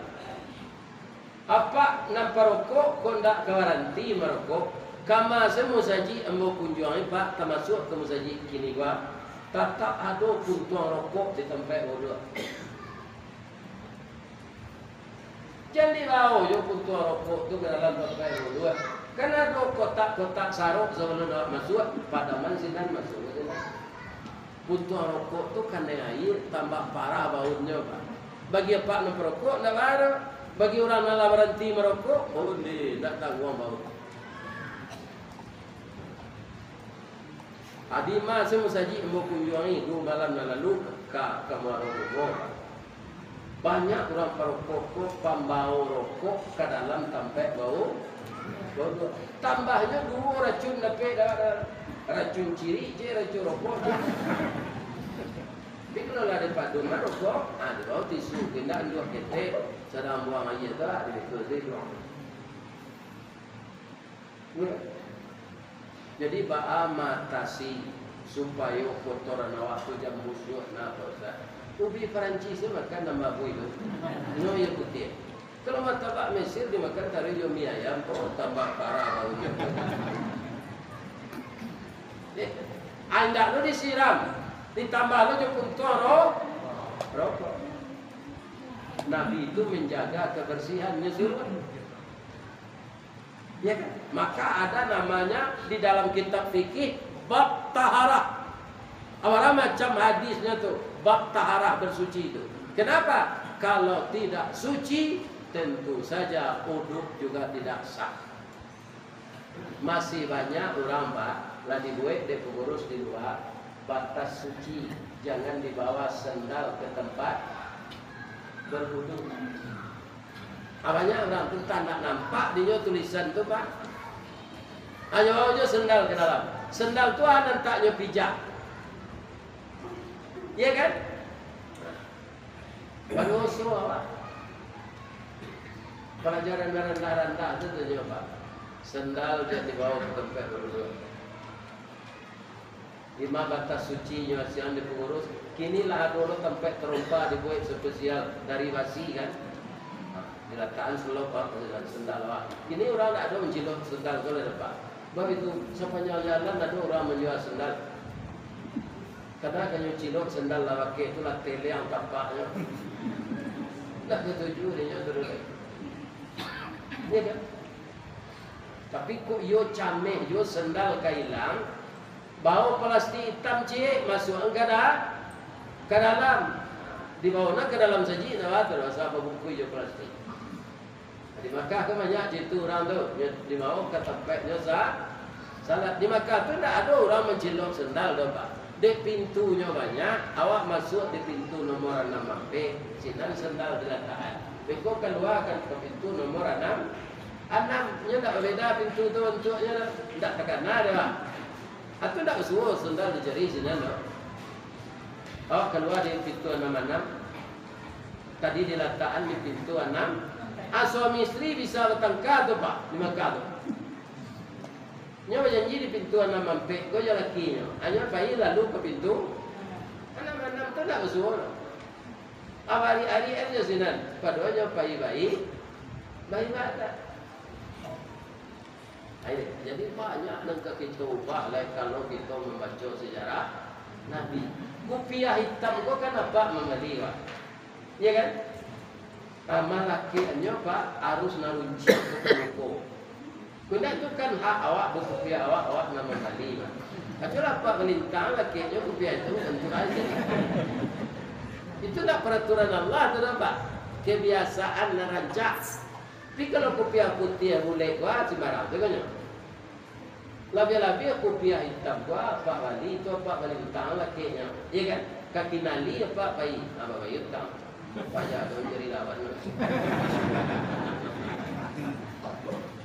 Apak nan parokok, kok ndak ka baranti marokok? Kama se musajik ambo kunjuangi, Pak, tamasuak ka musajik kini ko, tatap ado puntuang rokok di tampek wuduk. Jan dibao jo puntuang rokok tu ka dalam tampek wuduk. Kan ado kotak-kotak sarok sabalun awak masuak, padaman sinan, masuak sinan. Puntuang rokok tu kanai aia, tambah parah baunnyo, Pak. Bagi apak nan parokok, ndak baa. Bagi urang nan lah baranti marokok, oh, ndeh, ndak tangguang bau. Adi ma se musajik ambo kunjuangi duo malam nan lalu ka, ka Muaro Bungo. Banyak urang parokok ko pambao rokok ka dalam tampek bau, bau tu. Tambahnyo duo racun dapek, da, da. Racun cirik je, racun rokok je. Tapi kalau lah dipadun lah rokok, ah, dibao tisu, indak anduak ketek, sadang buang aia tu, ah, dibikul tu, buang. Jadi, baa maatasi supayo kotoran awak tu jan busuak, nah, Pak Ustaz? Ubi Parancis tu makan nambah buih tu. Nyo iyo putiah. Kalau martabak Mesir dimakan taruih jo mi ayam, oh, tambah parah baunyo. Eh, indak lo disiram, ditambah lo jo puntuang ro-, rokok. Nabi itu menjaga kebersihan, nyo suruah. Ya kan? Maka ada namanya di dalam kitab fikih bab taharah. Apalah macam hadisnya tu, bab taharah bersuci itu. Kenapa? Kalau tidak suci, tentu saja uduk juga tidak sah. Masih banyak urang, Pak, lah dibuek dek pengurus di lua, batas suci, jangan dibawa sendal ke tempat berwudu. Ah, banyak urang tu tak nak nampak dinyo tulisan tu, Pak. Hanyo bawa jo sendal ka dalam. Sendal tu ah nan tak nyo pijak. Iya kan? Badoso awak. Palajaran nan randah-randah tu, tu nyo, Pak. Sendal jan dibawa ka tampek baruduak. Di ma batas sucinyo, sian di pangurus. Kini lah ado lo tampek tarompa dibuek spesial dari basi, kan. Nah, dilatakan selop, Pak, sendal, Pak. Kini urang ndak ado mancilok sendal tu lai, Pak. Baitu, sapanjang jalan ado urang manjua sendal. Kadang kanyo cilok sendal lah bakeh tu lah teleang tapaknyo. Ndak katuju dinyo tu doh. Iya kan? Tapi kok iyo cameh juo sendal ka ilang, bawa palastik itam ciek, masuakan ka da-, ka dalam. Dibawa nak ka dalam saji, nah, batua, asa babungkuih jo palastik. Di Makkah kan banyak situ urang tu, nyo dibawa ka tampeknyo sa-, salat. Di Makkah tu ndak ado urang mancilok sendal doh, Pak. Dek pintunyo banyak, awak masuak di pintu nomor anam ampek, sinan sendal dilatakan. Beko kalua ka pintu nomor anam, anam. Nyo ndak babeda pintu tu bantuaknyo, ndak takana doh, Pak. Atau ndak basuo sendal di jari sinan doh. Awak kalua di pintu anam anam. Tadi dilatakan di pintu anam, Ah, suami istri bisa batangka tu, Pak, di Makkah tu. Nyo bajanji di pintu anam ampek ko jo lakinyo. Anyo pai lalu ka pintu anam, anam tu ndak basuo. Abari-ari aja sinan, padohal nyo pai bai-, baibadah. Ai, jadi banyak nan ka kito ubah lai kalau kito mambaco sejarah Nabi. Kupiah itam ko kan apak mambali, Pak? Iya kan? Ah, malakiaknyo, Pak, harus narunciak ka muko. Kok indak tu kan hak awak, bakupiah awak, awak nan mambali, Pak. Tapi lah apak malintang, lakiaknyo kupiah itam, tantu aja. Itu ndak peraturan Allah tu, Pak. Kebiasaan nan rancak. Tapi kalau kupiah putiah bulek, wah, simbarang tu kan nyo. Labiah-labiah kupiah itam tu, apak bali tu, apak bali utang lakiaknyo. Iya kan? Ka kinali apak pai, apak pai utang. Apak jan jadi lawan tu.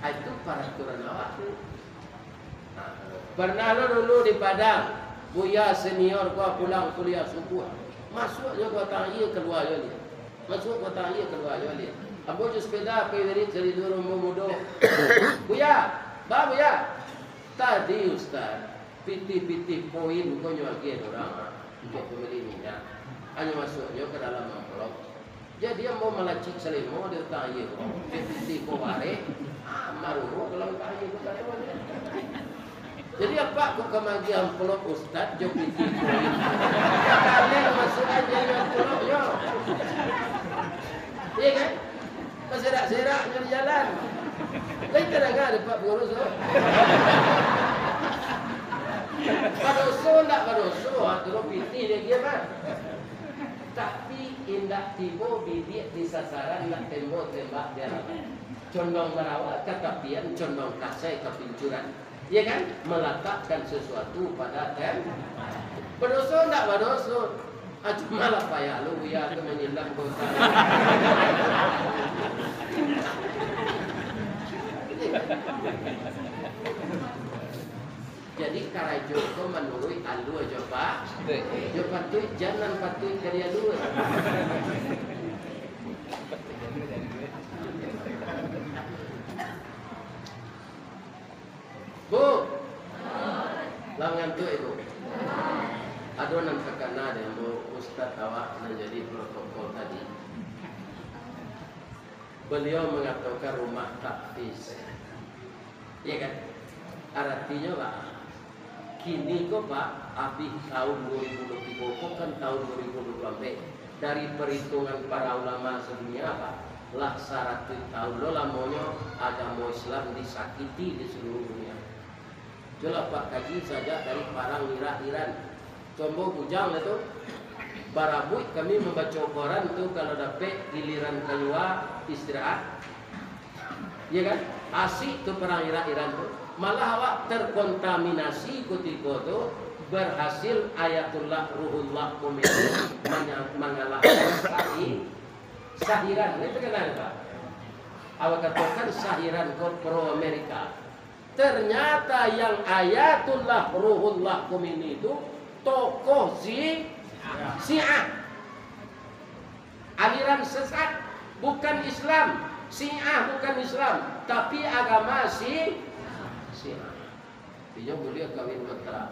Ah, itu paraturan awak tu. Nah, pernah lo dulu di Padang, Buya senior gua pulang kuliah subuh. Masuak jo gua tang aia, kalua jo liak. Masuak kota aia, kalua jo liak. Ambo jo sepeda pai wirid dari dulu ambo mudo. "Buya, ba Buya." "Tadi, Ustaz, pitih-pitih koin ko nyo agiah urang, ah, untuak pambali minyak. Anyo masuaknyo ka dalam amplop. Jadi ambo malacik salemo di utang aia ko, pitih ko barek, ah, maruruak ka lauik aia ko salemo." Jadi, apak kok ka magiah amplop ustad jo pitih koin? Kaleng masuak aja jo amplop, yo. Iya kan? Baserak-serak nyo di jalan. Lain tadanga dek Pak Pangurus tu. Badoso ndak badoso, ha, turun pitih dia, dia mah. Tapi indak tibo bidiak di sasaran, nak tembok tembak di arah. Condong marawa ka tapian, condong kasai ka pincuran. Iya kan? Meletakkan sesuatu pada tem-, badoso ndak badoso? Ah, cuma lah payah lu, Buya, tu manyilam kota. Jadi, karajo ko manuruik alua jo pa-, jo patuik, jan nan patuik ka dialua. Bu, lah ngantuak, Ibu? Ado nan takana dek ambo, ustad awak nan jadi protokol tadi. Beliau mangatokan rumah tahfiz. Iya kan? Aratinyo, Pak, kini ko, Pak, abih tahun dua ribu dua puluh tiga ko kan tahun dua ribu dua puluh ampek. Dari perhitungan para ulama sadunia, Pak, lah saratuih tahun lo lamonyo agamo Islam disakiti di seluruh dunia. Itulah, Pak, kaji sajak dari parang Irak Iran. Combo bujang lah tu. Barabuik kami mambaco koran tu, kalau dapek giliran kalua istirahat. Iya kan? Asik tu parang Irak Iran tu. Malah awak terkontaminasi kutiko tu, berhasil Ayatullah Ruhullah Khomeini manya-, mangalahkan Sahi-, Sahiran. Ini terkenal, Pak. Awak katakan Sahiran ko pro Amerika. Ternyata yang Ayatullah Ruhullah Khomeini itu tokoh si-, Syiah. Aliran sesat, bukan Islam. Syiah bukan Islam, tapi agama si-, Syiah. Inyo buliah kawin kontrak.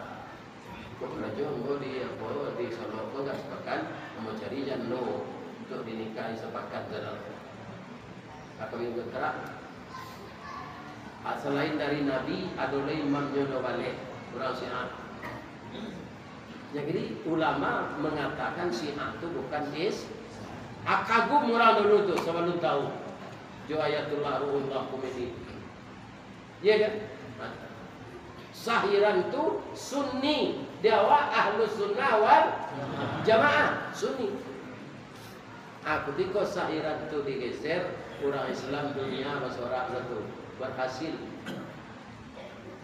Kok karajo ambo di, apo, di Solok ko agak sapakan, ambo cari jando untuak dinikahi sapakan tu lah. Kawin kontrak. Ah, salain dari Nabi, ado lai imamnyo do baleh, urang Syiah. Jadi, ulama mangatakan Syiah tu bukan Is-, ah, kagum urang dulu tu, sabalun tahu. Jo Ayatullah Ruhullah Khomeini. Iya kan? Nah. Sahiran tu Sunni, di awak Ahlus Sunnah wal Jamaah, Sunni. Ah, kutiko Sahiran tu digeser, urang Islam dunia basorak lah tu, berhasil.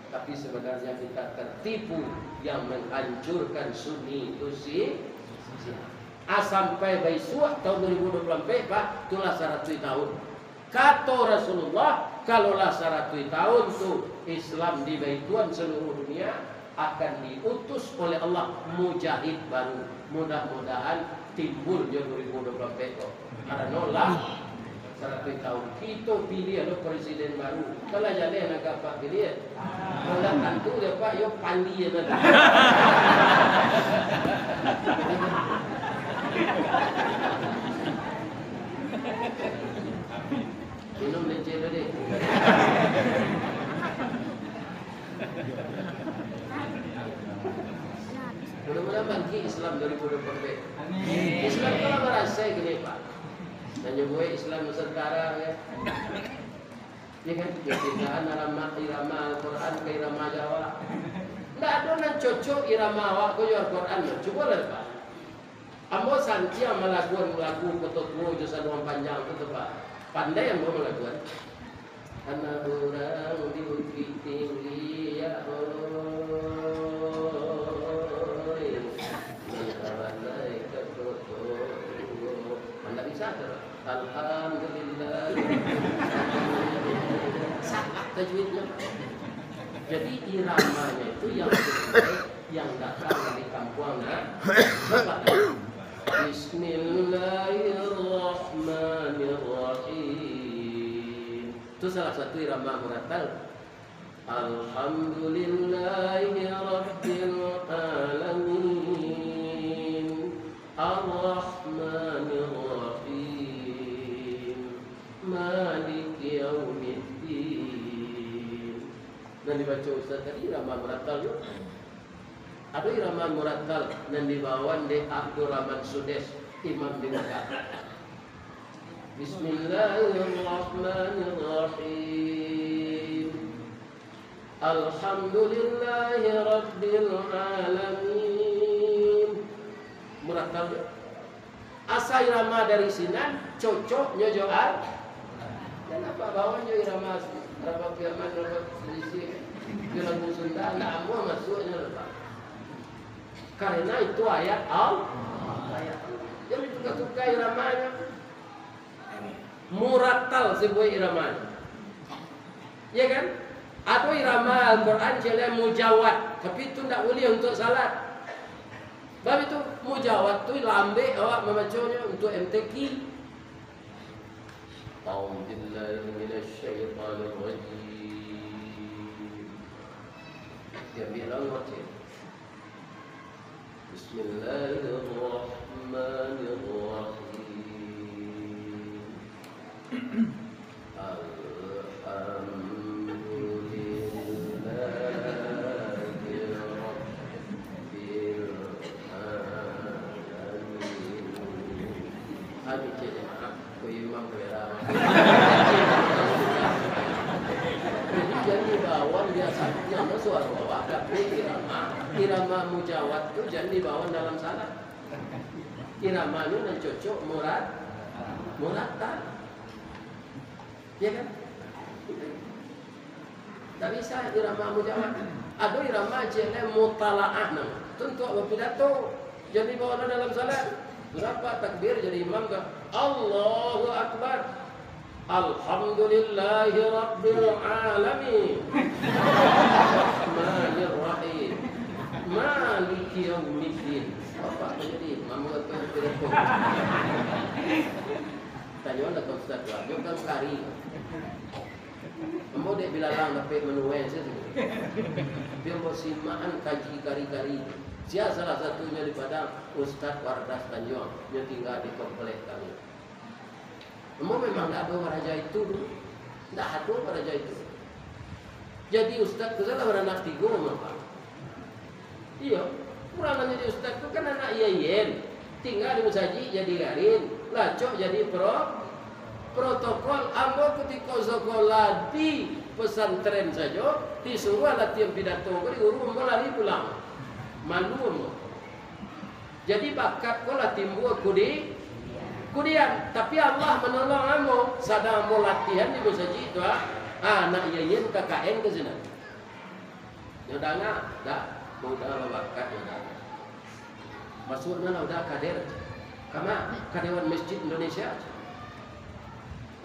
Tapi sebenarnya kita tertipu, yang menghancurkan Sunni itu si, si. Ah, sampai baisuak tahun dua ribu dua puluh ampek, Pak, itulah saratuih tahun. Kato Rasulullah, kalau lah saratuih tahun tu Islam dibaituan seluruh dunia, akan diutus oleh Allah mujahid baru. Mudah-mudahan timbul jo dua ribu dua puluh ampek ko. Karano lah, Saratuih taun. Kito piliah lo presiden baru. Kalau jaleh nak gapak piliah. Kalau tantu dia, Pak, yo pandi je lah. Minum licin tadi. Mudah-mudahan bangkit Islam dua ribu dua puluh empat. Amin. Islam tu lah marasai kini, Pak. Nan nyo buek Islam Nusantara, kan? Ya kan? Ya, pindahan irama, irama Al-Quran ka irama Jawa. Ndak ado nan cocok irama awak ko jo Al-Quran, yo. Cubolah, Pak. Ambo santiang malaguan lagu Koto Tuo jo Saluang Panjang tu, tu, Pak. Pandai ambo malaguan. Anak urang di Bukik Tinggi, ya Allah. Nan tabalai ka Koto Tuo. Ndak bisa tu. Alhamdulillah. Salah tajwidnya. Jadi, iramanya itu yang sesuai, yang datang dari kampuang, nah. Bismillahirrahmanirrahim. Itu salah satu irama murattal. Alhamdulillahi rabbil alamin. Arrahmanirrahim. Maliki yaumiddin. Nan dibaco Ustaz tadi irama murattal tu. Ado irama murattal nan dibawan dek Abdurrahman Sudes, imam di Mekah. Bismillahirrahmanirrahim. Alhamdulillahirabbil alamin. Murattal. Asa irama dari sinan, cocoknyo jo Al-, kenapa bawan jo irama Rabba Kiamat, Rabba Selisih, jo lagu Sunda, ndak amuah masuaknyo, Pak. Karena itu ayat Al-, ayat Allah. Jadi, tukar-tukar iramanya. Murattal sabuik iramanyo. Ya kan? Ado irama Al-Quran caliak mujawad, tapi itu ndak buliah untuak salat. Sebab itu, mujawad tu lambek awak mamaconyo untuak M T Q. A'udzubillahi minasyaitonirrajim. Diambiak lah, Mak Cik. Bismillahirrahmanirrahim. Alhamdulillahirabbil alamin. Amin, cek jamaah. Ko imam ko era. Jadi, jan dibawan biaso, nan suaro awak, tapi irama, irama mujawad tu jan dibawan dalam salat. Iramanyo nan cocok murat-, murattal. Ya kan? Ndak bisa irama mujawad. Ado irama cek lai mutalaah namo. Tu untuak bapidato. Jadi bawa dalam salat. Berapa takbir jadi imam tu? Allahu Akbar. Alhamdulillahirabbil alamin. Arrahmanirrahim. Maliki yaumiddin. Apa tu jadi imam tu pidato? Tanyo lah ka ustaz tu. Nyo kan kari. Ambo dek bilalang dapek manuai sajo. Tapi ambo simakan kaji kari-kari. Sia salah satunyo di Padang, Ustaz Wardas Tanjuang. Nyo tingga di komplek kami. Ambo memang ndak ado baraja itu dulu. Ndak ado baraja itu. Jadi ustaz tu salah baranak tigo, Pak. Iyo, urang nan jadi ustaz tu kan anak I A I N. Tingga di musajik jadi garin, lacok jadi pro-, protokol. Ambo kutiko sakolah di pesantren sajo, disuruah latihan pidato ko di guru, ambo lari pulang. Malu ambo. Jadi bakat ko lah timbua kudi-, kudian. Tapi Allah manolong ambo, sadang ambo latihan di musajik tu, ah, anak I A I N K K N ka sinan. Nyo danga, dak, muda babakat nyo danga. Masuaknyo lah udah kader. Kama, ka Dewan Masjid Indonesia.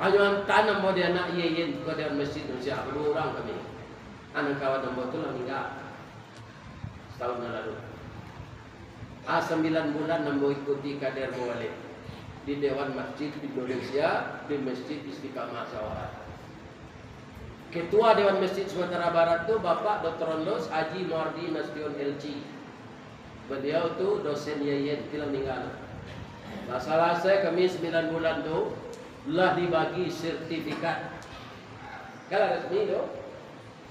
Ayo antaan ambo di anak I A I N ka Dewan Masjid Indonesia, baduo urang kami. Anak kawan ambo tu lah maningga. Satahun nan lalu. Ah, sambilan bulan ambo ikuti kader mawalid. di Dewan Masjid Indonesia di Masjid Istiqamah Sawahan. Ketua Dewan Masjid Sumatera Barat tu Bapak Doktor Ondos Haji Muardi Nasution, L C. Baliau tu dosen I A I N, kini lah maningga. Lah salasai kami sambilan bulan tu, lah dibagi sertifikat. Kan lah rasmi tu.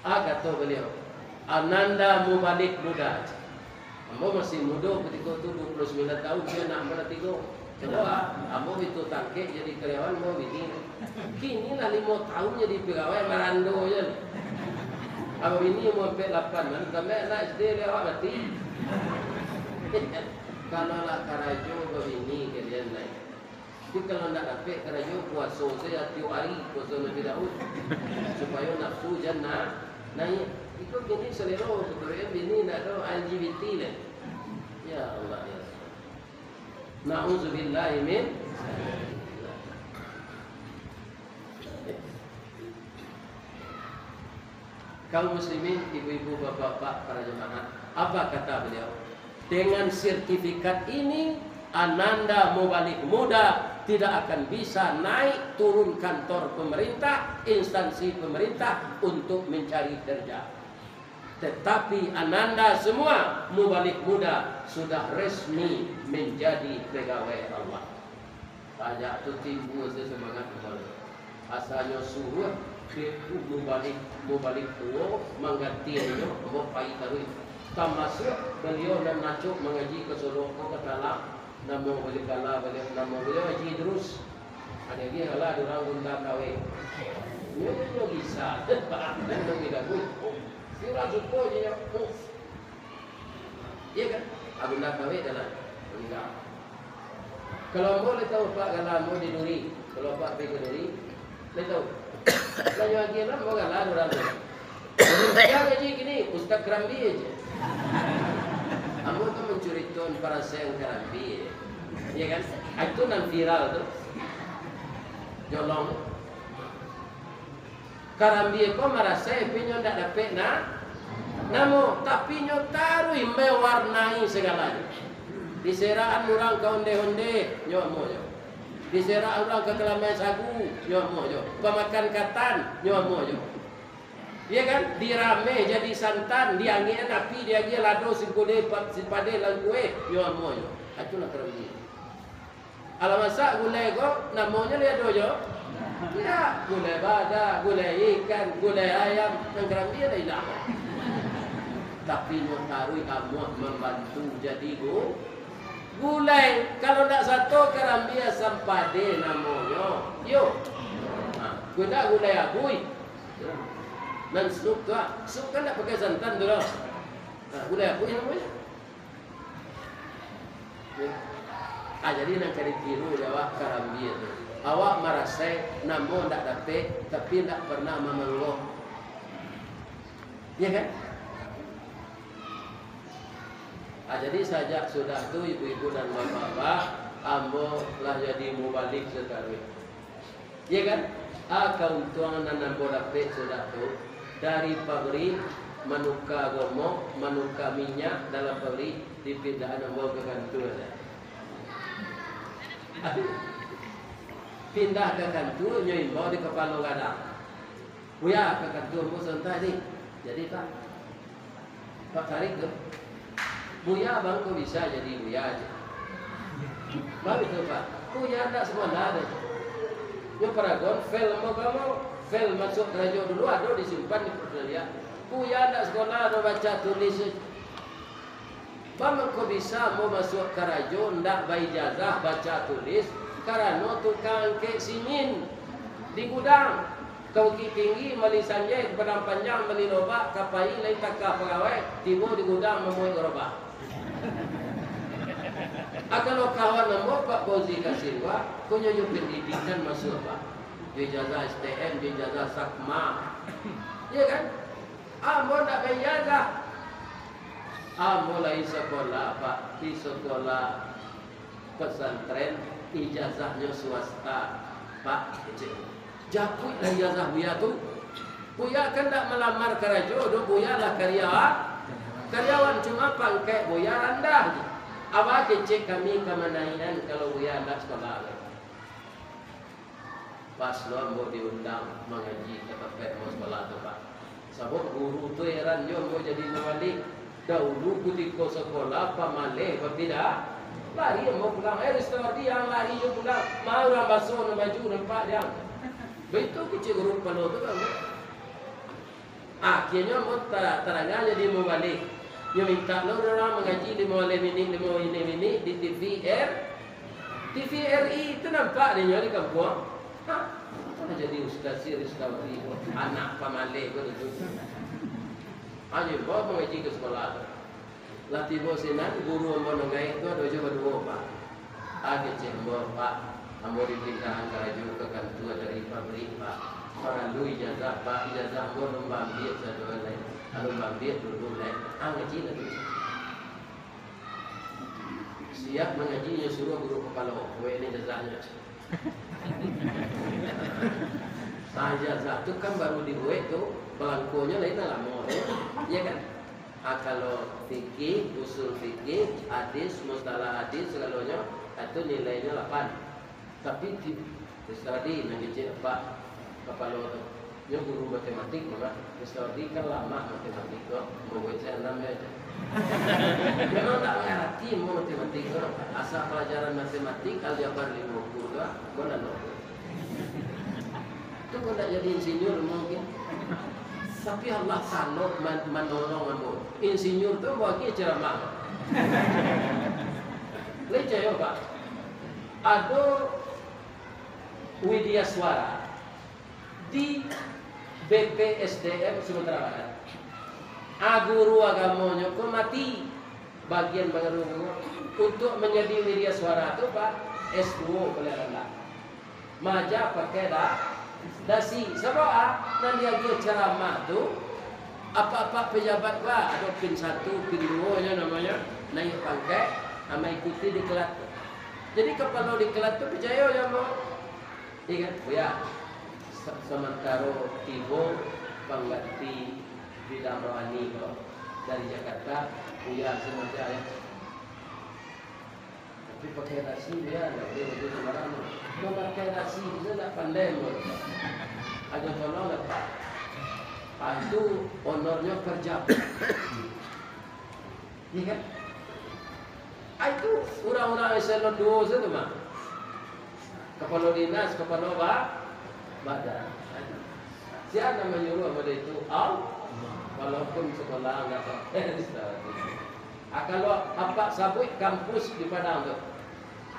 Ah, kato baliau, "Ananda Mubalig Muda." Ambo masih mudo kutiko tu, duo puluah sambilan taun, sia anak ambo lah tigo. Cubo ah, ambo itu tangkek jadi karyawan, ambo bini. Kini lah limo taun jadi pagawai, marando se. Ambo bini umua ampek lapan, nan tambah anak S D lewat mati. Kalau lah karajo babini kalian lai. Tapi kalau ndak dapek karajo, puaso sajo tiok ari, puaso Nabi Daud, supayo nafsu jan na-, naiak. Iko kini salero, keturunan bini ndak ado L G B T lai. Ya Allah, ya Rasul. Na'udzubillahi min. Kaum muslimin, ibu-ibu, bapak-bapak, para jemaah, apa kata beliau? Dengan sertifikat ini, Ananda Mubalig Muda tidak akan bisa naik turun kantor pemerintah, instansi pemerintah untuk mencari kerja. Tetapi Ananda semua Mubalig Muda sudah resmi menjadi pegawai Allah. Sajak tu timbua se sumangaik ambo. Asanyo suruah dek Mubalig, Mubalig tuo manggantian inyo, ambo pai taruih. Tamasuak baliau nan acok mangaji ka Solok ko, ka Talang, namo baliau kala, baliau, namo baliau Haji Idrus. Ado lagi kala di urang Gunda Kawek. Nyo, nyo bisa. Nyo bisa. Urang suko je nyo. Iya kan? Abun dah kawin dah lah. Enggak. Kalau ambo lai tahu, Pak, kalau ambo di Duri, kalau Pak pai ka Duri, lai tahu. Lah nyo agiah lah, ambo galak urang tu. Yang aja gini, Ustaz Kerambi aja. Ambo tu mancuritoan parasaian Kerambi aja. Iya kan? Ah, itu nan viral tu. Jolong. Karambia ko marasai, tapi nyo ndak dapek na-, namo, tapi nyo taruih mawarnai sagalonyo. Diserakan urang ka onde-onde, nyo amuahnyo. Diserakan urang ka kalamai sagu, nyo amuahnyo. Pamakan katan, nyo amuahnyo. Iya kan? Dirameh jadi santan, diangekan api, diagiah lado sigulai pa-, sipadeh langkueh, nyo amuahnyo. Itulah karambia. Alah masak gulai ko, namonyo lai ado jo? Indak. Gulai badak, gulai ikan, gulai ayam, nan karambia lah indak. Tapi nyo taruih amuah mambantu jadi gu-, gulai. Kalau ndak sato karambia, sampadeh namonyo. Yo. Ha, ko indak gulai abui. Nan sup tu, ah. Sup kan ndak pakai santan tu doh. Ha, gulai abui namonyo. Ya. Ah, jadi nan ka ditiru dek awak karambia tu. Awak marasai namo ndak dapek, tapi ndak pernah mamanggoh. Ya kan? Ah, jadi sajak sudah tu, ibu-ibu dan bapak-bapak, ambo lah jadi mubalig sataruih. Iya kan? Ah, kauntuangan nan ambo dapek sudah tu, dari pabrik manuka gomok, manuka minyak dalam pabrik, dipindahan ambo ka kantua. Pindah ka kantua, nyo imbau di kapalo gadang. Buya, ka kantua ambo sabanta ni. Jadi, Pak. Pak Farid tu, Buya bang ko bisa jadi Buya aja. Baru tu, Pak. Buya ndak sekolah doh. Nyo paragon, file ambo ka ambo. File masuak karajo dulu ado disimpan di Pertanian. Buya ndak sekolah doh, baca tulis aja. Baa mangko bisa ambo masuak karajo ndak baijazah baca tulis, karano tukang angkek simin di gudang. Ka Bukik Tinggi, mali sanjai, ka Padang Panjang, mali lobak, ka pai lai taka pagawai, tibo di gudang mamuek garobak. Ah, kalau kawan ambo, Pak Fauzi Kasirwa, ko nyo jo pendidikan masuak, Pak. Jo ijazah S T M, jo ijazah Sakma. Iya kan? Ambo ndak baijazah. Ambo lai sakolah, Pak, di sakolah pesantren, ijazahnyo swasta, Pak, kecek. Japuiklah ijazah Buya tu. Buya kan ndak malamar karajo doh, Buya lah karya-, karyawan, cuma pangkek Buya randah. Apo kecek kami ka manaikan kalau Buya ndak sakolah lai? Pas lo ambo diundang mangaji ka tampek ambo sakolah tu, Pak. Sabab guru tu heran jo ambo jadi mubalik. Dahulu kutiko sakolah pamaleh, tapi dah lari ambo pulang. Eh, Ristawardi, jan lari jo pulang. Ma urang baso nan baju nampak diang. Baitu kecek guru kapalo tu kan. Akhianyo ambo ta-, tarangah jadi mubalik. Nyo mintak lo urang mangaji limo baleh minik, limo baleh minik di T V R, T V R I tu nampak dek nyo di kampuang. Ha, lah jadi ustaz si Ristawardi, anak pamaleh ko tu. Hanyo bawa mangaji ka sakolah tu. Lah tibo sinan, guru ambo nan gaek tu ado jo baduo, Pak. Ah, kecek ambo, Pak, ambo dipindahan karajo ka kantua dari pabrik, Pak. Paralu ijazah, Pak. Ijazah ambo alun baambiak sado lai. Alun baambiak dulu lai. Ah, ngaji lah tu. Siap mangaji, nyo suruah guru kapalo, buek ni ijazahnyo. Ah, ijazah tu kan baru dibuek tu, balangkonyo lai nan lamo tu, iyo kan? Ah, kalau fikih, usul fikih, hadis, mustalah hadis, sagalonyo, ah, tu nilainyo lapan. Tapi ti-, Ristawardi nan kecek Pak kapalo tu, nyo guru matematik mah. Ristawardi kan lamak matematik tu, mambuek cek anam aja. Memang tak mangarati ambo matematik tu, asa pelajaran matematik, aljabar limo ukur tu, ambo nan Tu kok ndak jadi insinyur mungkin. Tapi Allah sanok man-, manolong ambo. Insinyur tu ambo agiah ceramah. Lai cayo, Pak. Ado Widya Suara di B P S D M Sumatera Barat. A, guru agamonyo ko mati. Bagian panguru-nguru. Untuak manjadi Widya Suara tu, Pak, S duo buliah randah. Maja pakai da-, dasi. Sabab a, nan diagiah ceramah tu, apak-apak pejabat, Pak, ado pin satu, pin duo nyo namonyo, naiak pangkek, a, maikuti diklat tu. Jadi, kapalo diklat tu picayo jo ambo. Iyo kan? Buya, sa-, samantaro tibo pangganti Bidan Rohani ko dari Jakarta, Buya sengaja, yo. Tapi pakai dasi, Buya, ndak buliah baju sambarang. Mamakai dasi tu ndak pandai, Buya. Ajo tolong lah, Pak. Ah, itu honornyo per jam. Iyo kan? Ah, itu urang-urang eselon duo sajo tu mah. Kapalo dinas, kapalo ba-, badan. Sia nan manyuruah model itu? Allah. Walaupun sakolah ndak sampai. Ah, kalau apak sabuik kampus di Padang tu,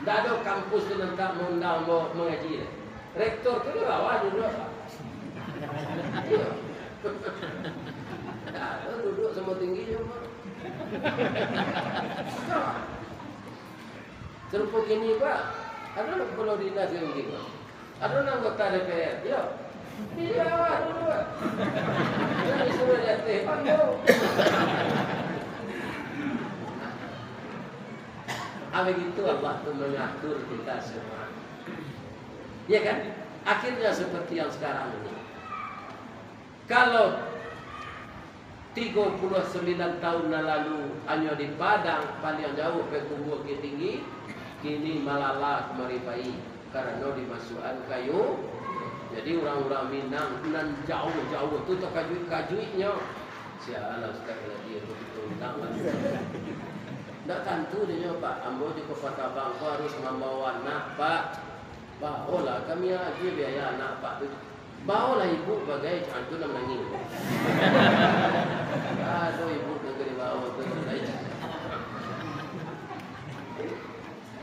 ndak ado kampus tu nan tak maundang mo-, mangaji. Rektor tu di bawah duduak, Pak. Iyo. Ndak ado duduak samo tinggi jo, Pak. Sarupo kini, Pak. Ado nan kapalo dinas nan tinggi, Pak. Ado nan anggota D P R, iyo. Di bawah duduak. Jan disuruah di ateh, Pak, yo. Ah, begitu Allah tu mengatur kita semua. Ya kan? Akhirnya seperti yang sekarang ini. Kalau tigo puluah sambilan taun nan lalu hanyo di Padang paliang jauah Payakumbuah Bukittinggi, kini malala kamari pai, karano dimasuakan kayu. Jadi, urang-urang Minang nan jauah-jauah tu takajuik-kajuiknyo, "Sia lah Ustaz Galadi tu kito undang lah." Ndak tantu dinyo, Pak. Ambo jo Kota Tabang ko harus mambawa anak, Pak. Baolah kami agiah biaya anak Apak tu. Baolah ibu bagai, ah, tu nan manangih. Aduh, ibu tu ka dibao tu.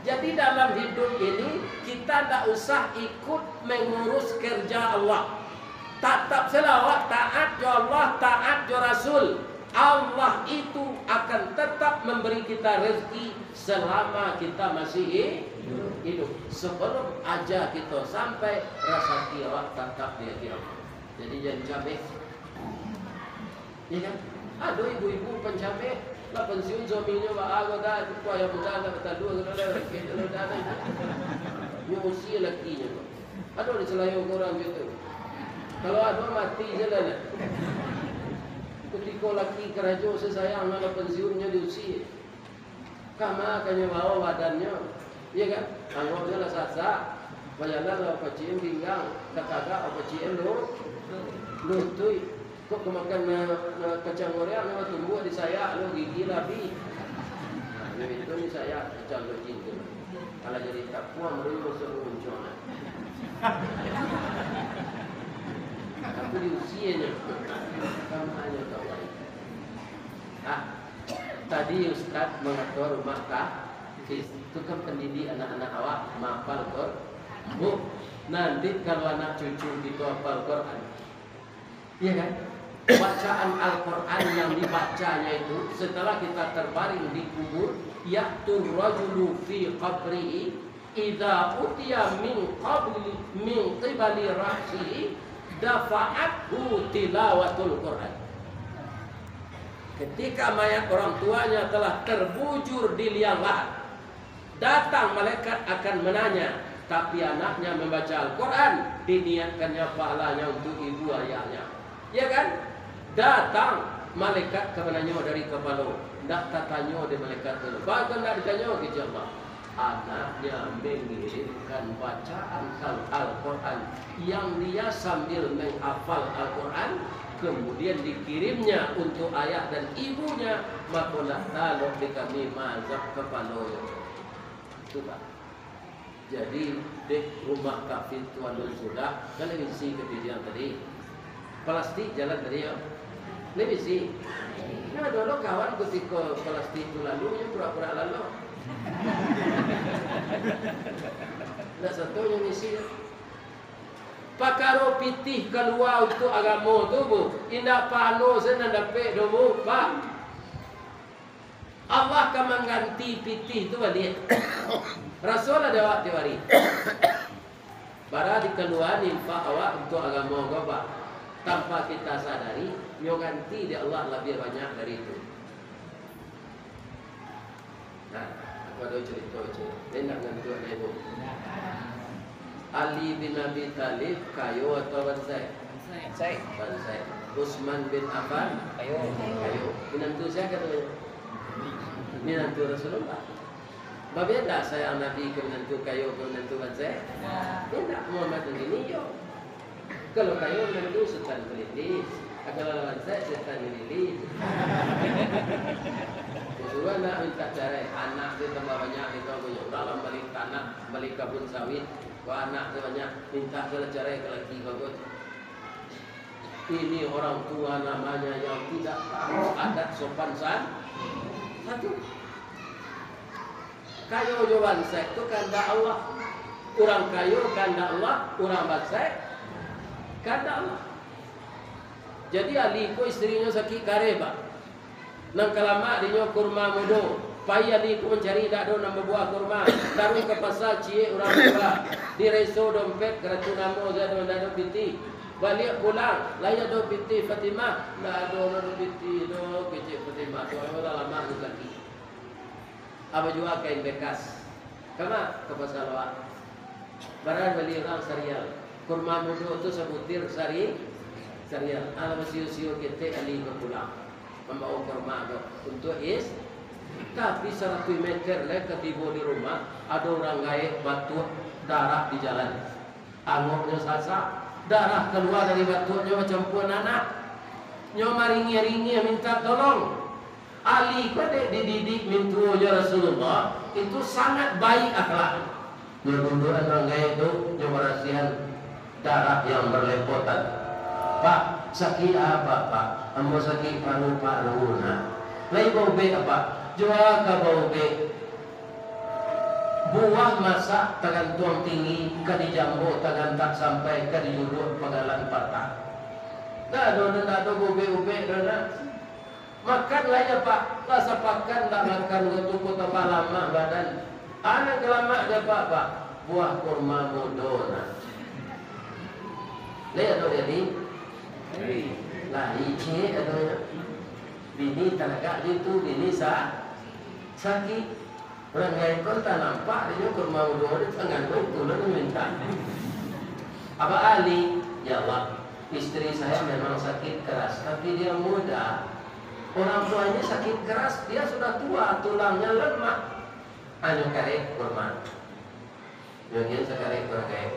Jadi, dalam hidup ini, kita ndak usah ikut mengurus kerja Allah. Tatap sajolah awak taat jo Allah, taat jo Rasul. Allah itu akan tetap memberi kita rezeki selama kita masih hi-, hidup. Sebelum ajal kita sampai, rasaki awak tatap di hati Allah. Jadi, jan cameh. Iya kan? Ado ibu-ibu pancameh, lah pensiun suaminyo baa ko dah, tu ayam muda lah batalua ko dah, kek tu lah dah. Nyo usia lakinyo tu. Ado di Selayau ko urang macam tu. Kalau ado, mati se lah, lah. Kutiko laki karajo, se sayang, lah pensiun nyo diusia. Kama kanyo bawa badannyo, iyo kan? Anggoknyo lah sasak, bajalan lah bapacik pinggang, tatagak bapacik lu-, luntuik. Kok kamakan na-, na-, kacang goreang, nan batumbuah di sayak lo, gigi lah abih. Nah, iyo itu ni sayak kacang tu, jin tu. Kalau jadi tapuang, baru masuak muncuang lah. Tapi diusianyo, kamanyo tahu ai. Ah, tadi Ustaz mangatua rumah tahfiz. Itu kan pendidik anak-anak awak, mapal Quran. Bu, nanti kalau anak cucu kito hafal Quran, iya kan? Bacaan Al-Quran yang dibacanya itu, setelah kita terbaring di kubur, ya'tur rajulu fi qabrihi, idza utiya min qabli, min qibali ra'sihi, dafa'athu tilawatul Quran. Ketika mayat orang tuanya telah terbujur di liang lahat, datang malaikat akan menanya, tapi anaknya membaca Al-Quran, diniatkannya pahalanya untuk ibu ayahnya. Ya kan? Datang malaikat ka mananyo dari kapalo. Ndak tatanyo dek malaikat tu. Bahkan ndak ditanyo ka Allah. Anaknya mengirimkan bacaan Al-Quran yang dia sambil menghafal Al-Quran, kemudian dikirimnya untuk ayah dan ibunya, mako lah talok di kami maazab kapalonyo. Tu, Pak. Jadi, dek rumah tahfiz tu alun sudah, kan lai baisi kapijiang tadi. Palastik jalan tadi, yo. Lai baisi. Nah, dulu kawan kutiko palastik tu lalu, nyo pura-pura lalok. Ndak sato nyo ngisi. Pakaro pitih kalua untuak agamo tu, Bu, indak pano se nan dapek doh, Bu, Pak. Allah ka mangganti pitih tu baliak. Raso lah dek awak tiok ari. Bara dikalua infak awak untuak agamo ko, Pak. Tanpa kita sadari, nyo ganti dek Allah labiah banyak dari itu. Nah, aku ado carito, cik. Indak ngantuak lai, Bu. Ali bin Abi Thalib kayo atau bansaik? Bansaik. Bansaik. Utsman bin Affan? Kayo. Kayo. Minantu sia katonyo? Minantu Rasulullah. Babeda sayang Nabi ka minantu kayo, ka minantu bansaik? Indak. Indak, Muhammad tu gini yo. Kalau kayo minantu Sutan Kalilis, kalau bansaik Sutan Kalilis. Disuruah anak mintak carai, anak tu tambah banyak, kito punyo urang lah bali tanah, bali kabun sawit. Wah, anak tu banyak, mintak se lah carai ka laki bagus. Ini orang tua namanya yang tidak tahu adat sopan san-, santun. Kayo jo bansaik tu kandak Allah. Urang kayo kandak Allah, urang bansaik kandak Allah. Jadi Ali ko istrinyo sakik kareh, Pak. Nan ka lamak dinyo kurma mudo. Pai Ali ko mancari, dak ado nan babuah kurma. Taruih ka pasa, ciek urang murah. Direso dompet, karatu namo se ado, ndak ado pitih. Baliak pulang, lai ado pitih Fatimah. Ndak ado, ndak ado pitih doh, kecek Fatimah. Soalnyo lah lamak di kaki. Abah jua kain bekas. Kama? Ka pasa Loak. Bara bali urang sarial. Kurma mudo tu sabutir sari-, sarial. Alah basio-sio ketek Ali bapulang. Mambawa kurma tu untuak is-, tapi saratuih meter lai ka tibo di rumah, ado urang gaek batuak darah di jalan. Angoknyo sasak, darah kalua dari batuaknyo bacampua nanah. Nyo maringih-ringih mintak tolong. Ali ko dek dididik mintuonyo Rasulullah, itu sangat baik akhlak. Nyo duduakan urang gaek tu, nyo barasiahan darah yang berlepotan. "Pak, sakik apa, Pak?" "Ambo sakik paru-paru, Nak." "Lai baubek, Pak?" "Jua ka baubek." Buah masak tagantuang tinggi, ka dijambo tagantak sampai, ka dijuduak panggalan patah. Ndak ado, ndak ado baubek-ubek doh, Nak. Makan lai, Pak. Lah sapakan ndak makan, ko tu ko tambah lamak badan. Anak ka lamak dek Apak, Pak? Buah kurma mudo, Nak. Lai ado jadi? Lai. Lah icik adonyo. Bini tagak di tu, bini sa-, sakik. Urang gaek ko antah nampak dinyo kurma mudo di tangan ko, itu lah diminta. Abah Ali, "Ya Allah, istri saya memang sakit keras, tapi dia muda. Orang tuanya sakit keras, dia sudah tua, tulangnya lemah. Anyo kareh kurma. Bagian sakareh kurang gaek.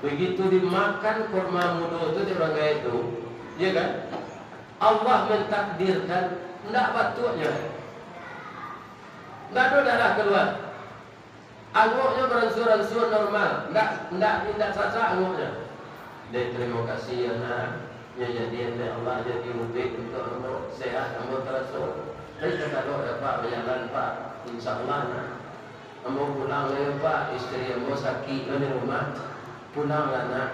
Begitu dimakan kurma mudo tu dek urang gaek tu, ya kan? Allah mentakdirkan ndak batuaknyo. Ndak ado darah keluar. Angoknyo baransua-ransua normal, ndak, ndak, ndak sasak angoknyo. Dek, terima kasih ya nak, nyo jadi dek Allah jadi ubek untuk ambo, sehat ambo taraso. Tapi kalau dapat bajalan Pak, insya Allah nak. Ambo pulang lai yo Pak, isteri ambo sakik lo di rumah. Pulanglah nak.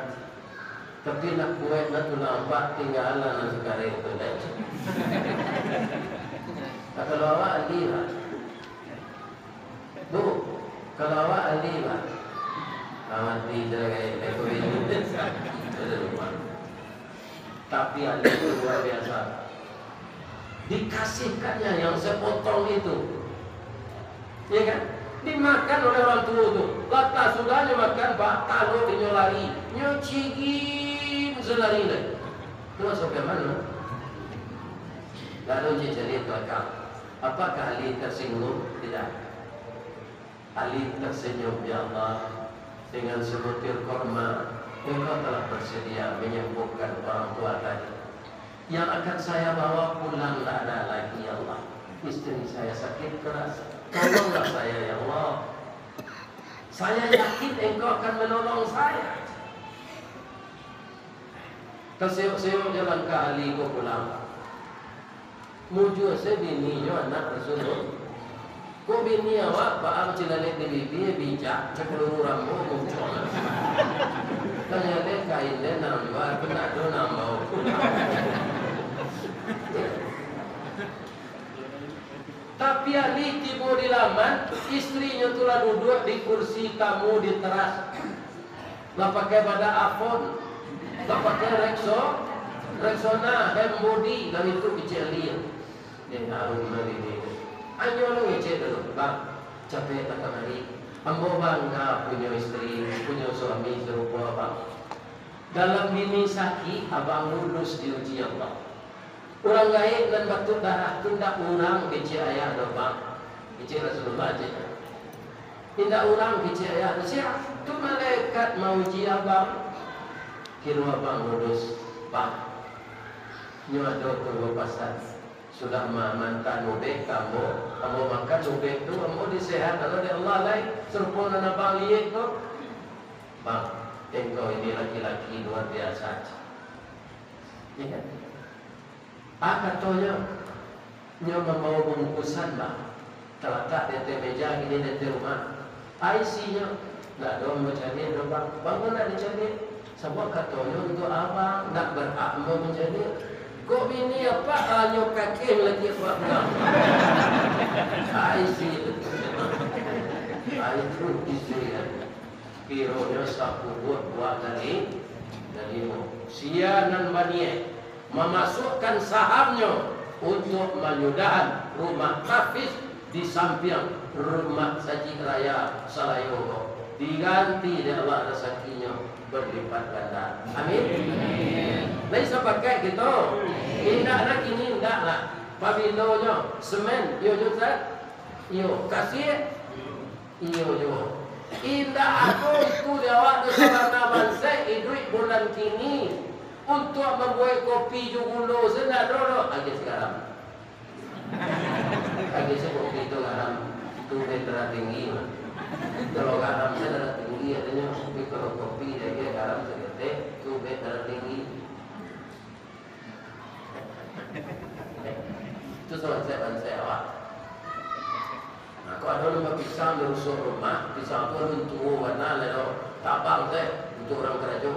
Tapi nak kuek nak tulang Pak, tinggalah nan sakareh tu dek. Nah, kalau awak ahli lah. Bu, kalau awak ahli lah. Nah, mati je lah kayak itu. Sakik tu di rumah. Tapi ahli itu luar biasa. Dikasihkannya yang sepotong itu. Ya kan? Dimakan oleh orang tua tu. Lantas sudahnyo makan, Pak, talok inyo lari. Nyo cigim salari lai. Tu masuk ke mana? Lalu dia jadi belakang. Apakah Ali tersinggung? Tidak. Ali tersenyum, "Ya Allah, dengan sebutir korma, Engkau telah bersedia menyembuhkan orang tua tadi. Yang akan saya bawa pulang tak ada lagi, ya Allah. Isteri saya sakit keras. Tolonglah saya, ya Allah. Saya yakin Engkau akan menolong saya." Taseyok-seyok jo langkah Ali ko pulang. Mujua se bininyo anak Rasulullah. Kok bini awak, Pak, cilalek di bibia, bijak, cak peluru Rambo, muncul. Tanyalek kain den nan luar, pun ado nan bau. Tapi Ali tibo di laman, istrinyo tu lah duduak di kursi tamu di teras. Lah pakai badak Avon, lah pakai Rexo-, Rexona, hand body, lah itu kecek Ali. Dek Harun Maridi. Anyo lu ngecek dulu, "Bang, capek tak kamari. Ambo bangga punyo isteri, punyo suami sarupo abang. Dalam bini sakik, abang lulus diuji Allah." Urang gaek nan batuak darah tu ndak urang kecek ayah doh, Bang. Kecek Rasulullah je. Indak urang kecek ayah doh. Sia? Tu malaikat mauji abang. Kiro abang lulus, Bang. Nyo ado ko pasan. Sudah ma-, maantaan ubek ka ambo, ambo makan ubek tu, ambo disehat Allah dek Allah lai. Sarupo nan abang liek ko. Bang, engkau ini laki-laki luar biasa. Ya kan? Ah, katonyo, nyo mambawa bungkusan, Bang. Talatak di ateh meja, kini di ateh rumah. Ah, isinyo, ndak ado mancaliak doh, Bang. Bang, kok ndak dicaliak? Sabab katonyo untuak abang, ndak berhak ambo mancaliak. Kok bini apak hanyo kakeh lagi apak pulang? Ah, isi. Ah, itu isi, ya. Kironyo sapubuah buah dari, dari limo. Sia nan baniaik mamasuakkan sahamnyo untuak manyudahan rumah tahfiz di sampiang rumah Sajik Raya Salayo ko, diganti dek Allah rasakinyo balipat ganda. Amin. Lai sapakaik kito? Indak lah kini, indak lah. Pabilonyo semen, iyo jo, Ustaz? Iyo. Kasie? Iyo juo. Indak ado itu di awak tu sabana bansaik iduik bulan kini untuak mambuek kopi jo gulo se ndak ado doh. Agiah se garam. Agiah se kopi tu garam. Tu bek darah tinggi mah. Kalau garam se darah tinggi adonyo, tapi kalau kopi diagiah garam saketek, tu bek darah tinggi. Itu sabansaik-bansaik awak. Nah, kok ado nan bapisang di rusuah rumah, pisang tu alun tuo bana lai doh. Tabang se untuak urang karajo.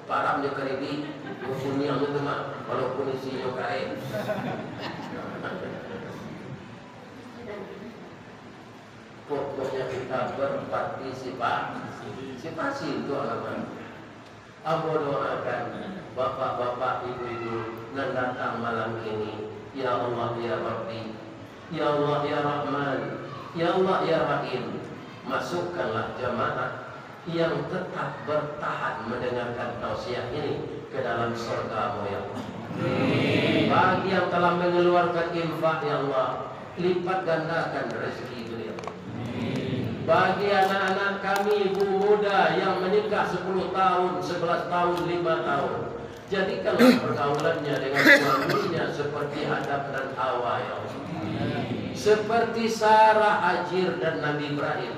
Param jo karibik, jo kuniang jo tu mah, walaupun isinyo kareh. Pokoknya kita berpartisipasi, partisipasi untuak agama. Ambo doakan bapak-bapak, ibu-ibu nan datang malam kini, ya Allah, ya Rabbi, ya Allah, ya Rahman, ya Allah, ya Rahim, masukkanlah jamaah yang tetap bertahan mendengarkan tausiah ini ke dalam surga-Mu, ya Allah. Bagi yang telah mengeluarkan infak, ya Allah, lipat gandakan rezeki beliau. Bagi anak-anak kami, ibu muda yang menikah sepuluh tahun, sebelas tahun, lima tahun, jadikanlah pergaulannya dengan suaminya seperti Adam dan Hawa, ya Allah. Seperti Sarah, Hajar, dan Nabi Ibrahim.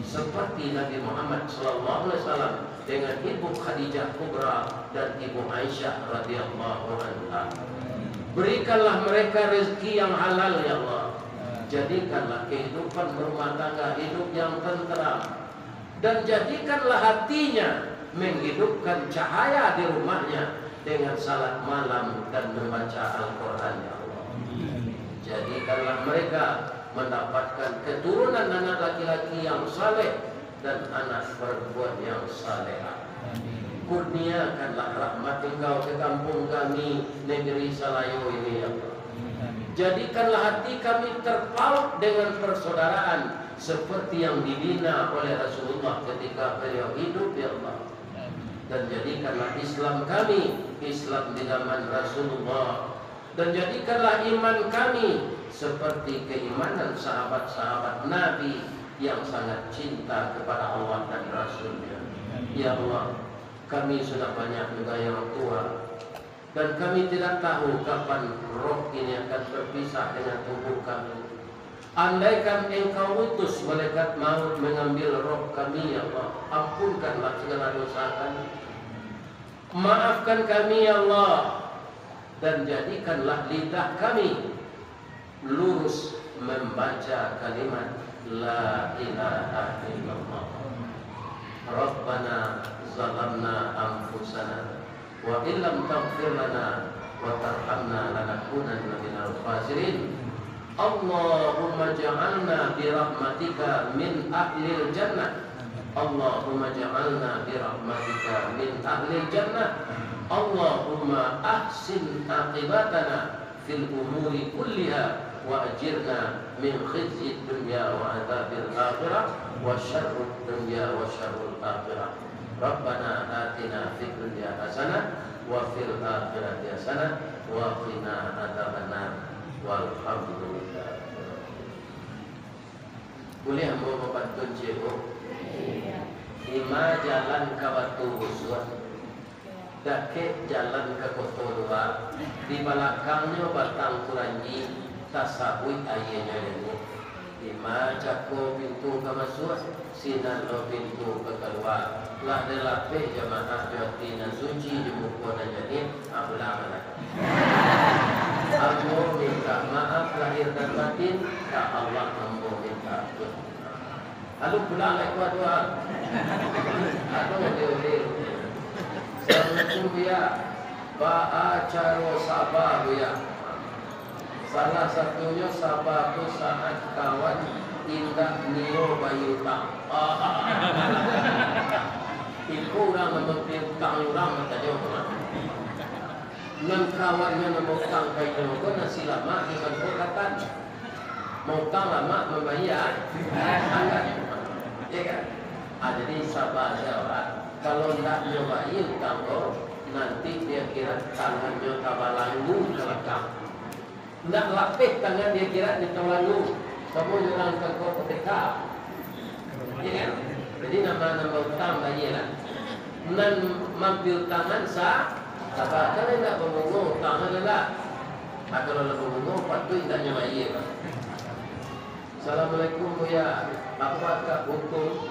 Seperti Nabi Muhammad sallallahu alaihi wasallam dengan Ibu Khadijah Kubra dan Ibu Aisyah radhiyallahu anha. Berikanlah mereka rezeki yang halal, ya Allah. Jadikanlah kehidupan berumah tangga hidup yang tenteram. Dan jadikanlah hatinya menghidupkan cahaya di rumahnya dengan salat malam dan membaca Al-Quran, ya Allah. Jadikanlah mereka mendapatkan keturunan anak laki-laki yang saleh dan anak perempuan yang salehah. Kurniakanlah rahmat Engkau ke kampung kami, negeri Salayo ini, ya Allah. Jadikanlah hati kami terpaut dengan persaudaraan seperti yang dibina oleh Rasulullah ketika beliau hidup, ya Allah. Dan jadikanlah Islam kami, Islam di zaman Rasulullah. Dan jadikanlah iman kami seperti keimanan sahabat-sahabat Nabi yang sangat cinta kepada Allah dan Rasul-Nya. Ya Allah, kami sudah banyak juga yang tua, dan kami tidak tahu kapan roh ini akan berpisah dengan tubuh kami. Andaikan Engkau utus malaikat maut mengambil roh kami, ya Allah, ampunkanlah segala dosa kami. Maafkan kami, ya Allah, dan jadikanlah lidah kami lurus membaca kalimat La ilaha illallah. Rabbana zalamna anfusana wa illam taghfir lana wa tarhamna lanakunanna minal khasirin. Allahumma ja'alna bi rahmatika min ahlil jannah. Allahumma ja'alna bi rahmatika min ahlil jannah. Allahumma ahsin aqibatana fil umuri kulliha wa ajirna min khizyid dunya wa adzabil akhirah wa syarrud dunya wa syarrul akhirah. Rabbana atina fid dunya hasanah wa fil akhirati hasanah wa qina adzabannar. Walhamdulillah. Buliah ambo bapantun ciek, Bu? Di ma jalan ka Batu Busuak, dakek jalan ka Koto Lua, di balakangnyo batang kuranji, tasabuik aianyo janiah. Di ma cako pintu ka masuak, sinan lo pintu ka kalua. Lah dilapeh jamaah jo ati nan suci, jo muko nan janiah, ah, pulang lah. Ambo mintak maaf lahir dan batin, ka Allah ambo mintak ampun. Lalu pulang ka Kuah Dua. Aduh, uleh-uleh. Assalamualaikum, Buya. Baa caro saba, Buya? Salah satunyo saba tu saat kawan indak nio bayia utang. Iko urang nan mambayia utang urang, katonyo. Nan kawannyo nan bautang ka inyo ko nasi lamak jo mangko katan. Mautang lamak, mambayia angan. Iyo kan? Ah, jadi saba sajo, Pak. Kalau ndak nyo bayia utang ko, nanti di akhirat tangannyo tabalanggu ka balakang. Ndak lapeh tangan di akhirat di tabalanggu. Samo jo urang ka ko P T K. Iyo kan? Jadi, nan ma nan bautang, bayialah. Nan mambayia utangan sa-, saba. Kalau indak babungo utangan, lah. Nah, kalau lah babungo, patuik indak nyo bayia, Pak. Assalamualaikum, Buya. Apo kak hukum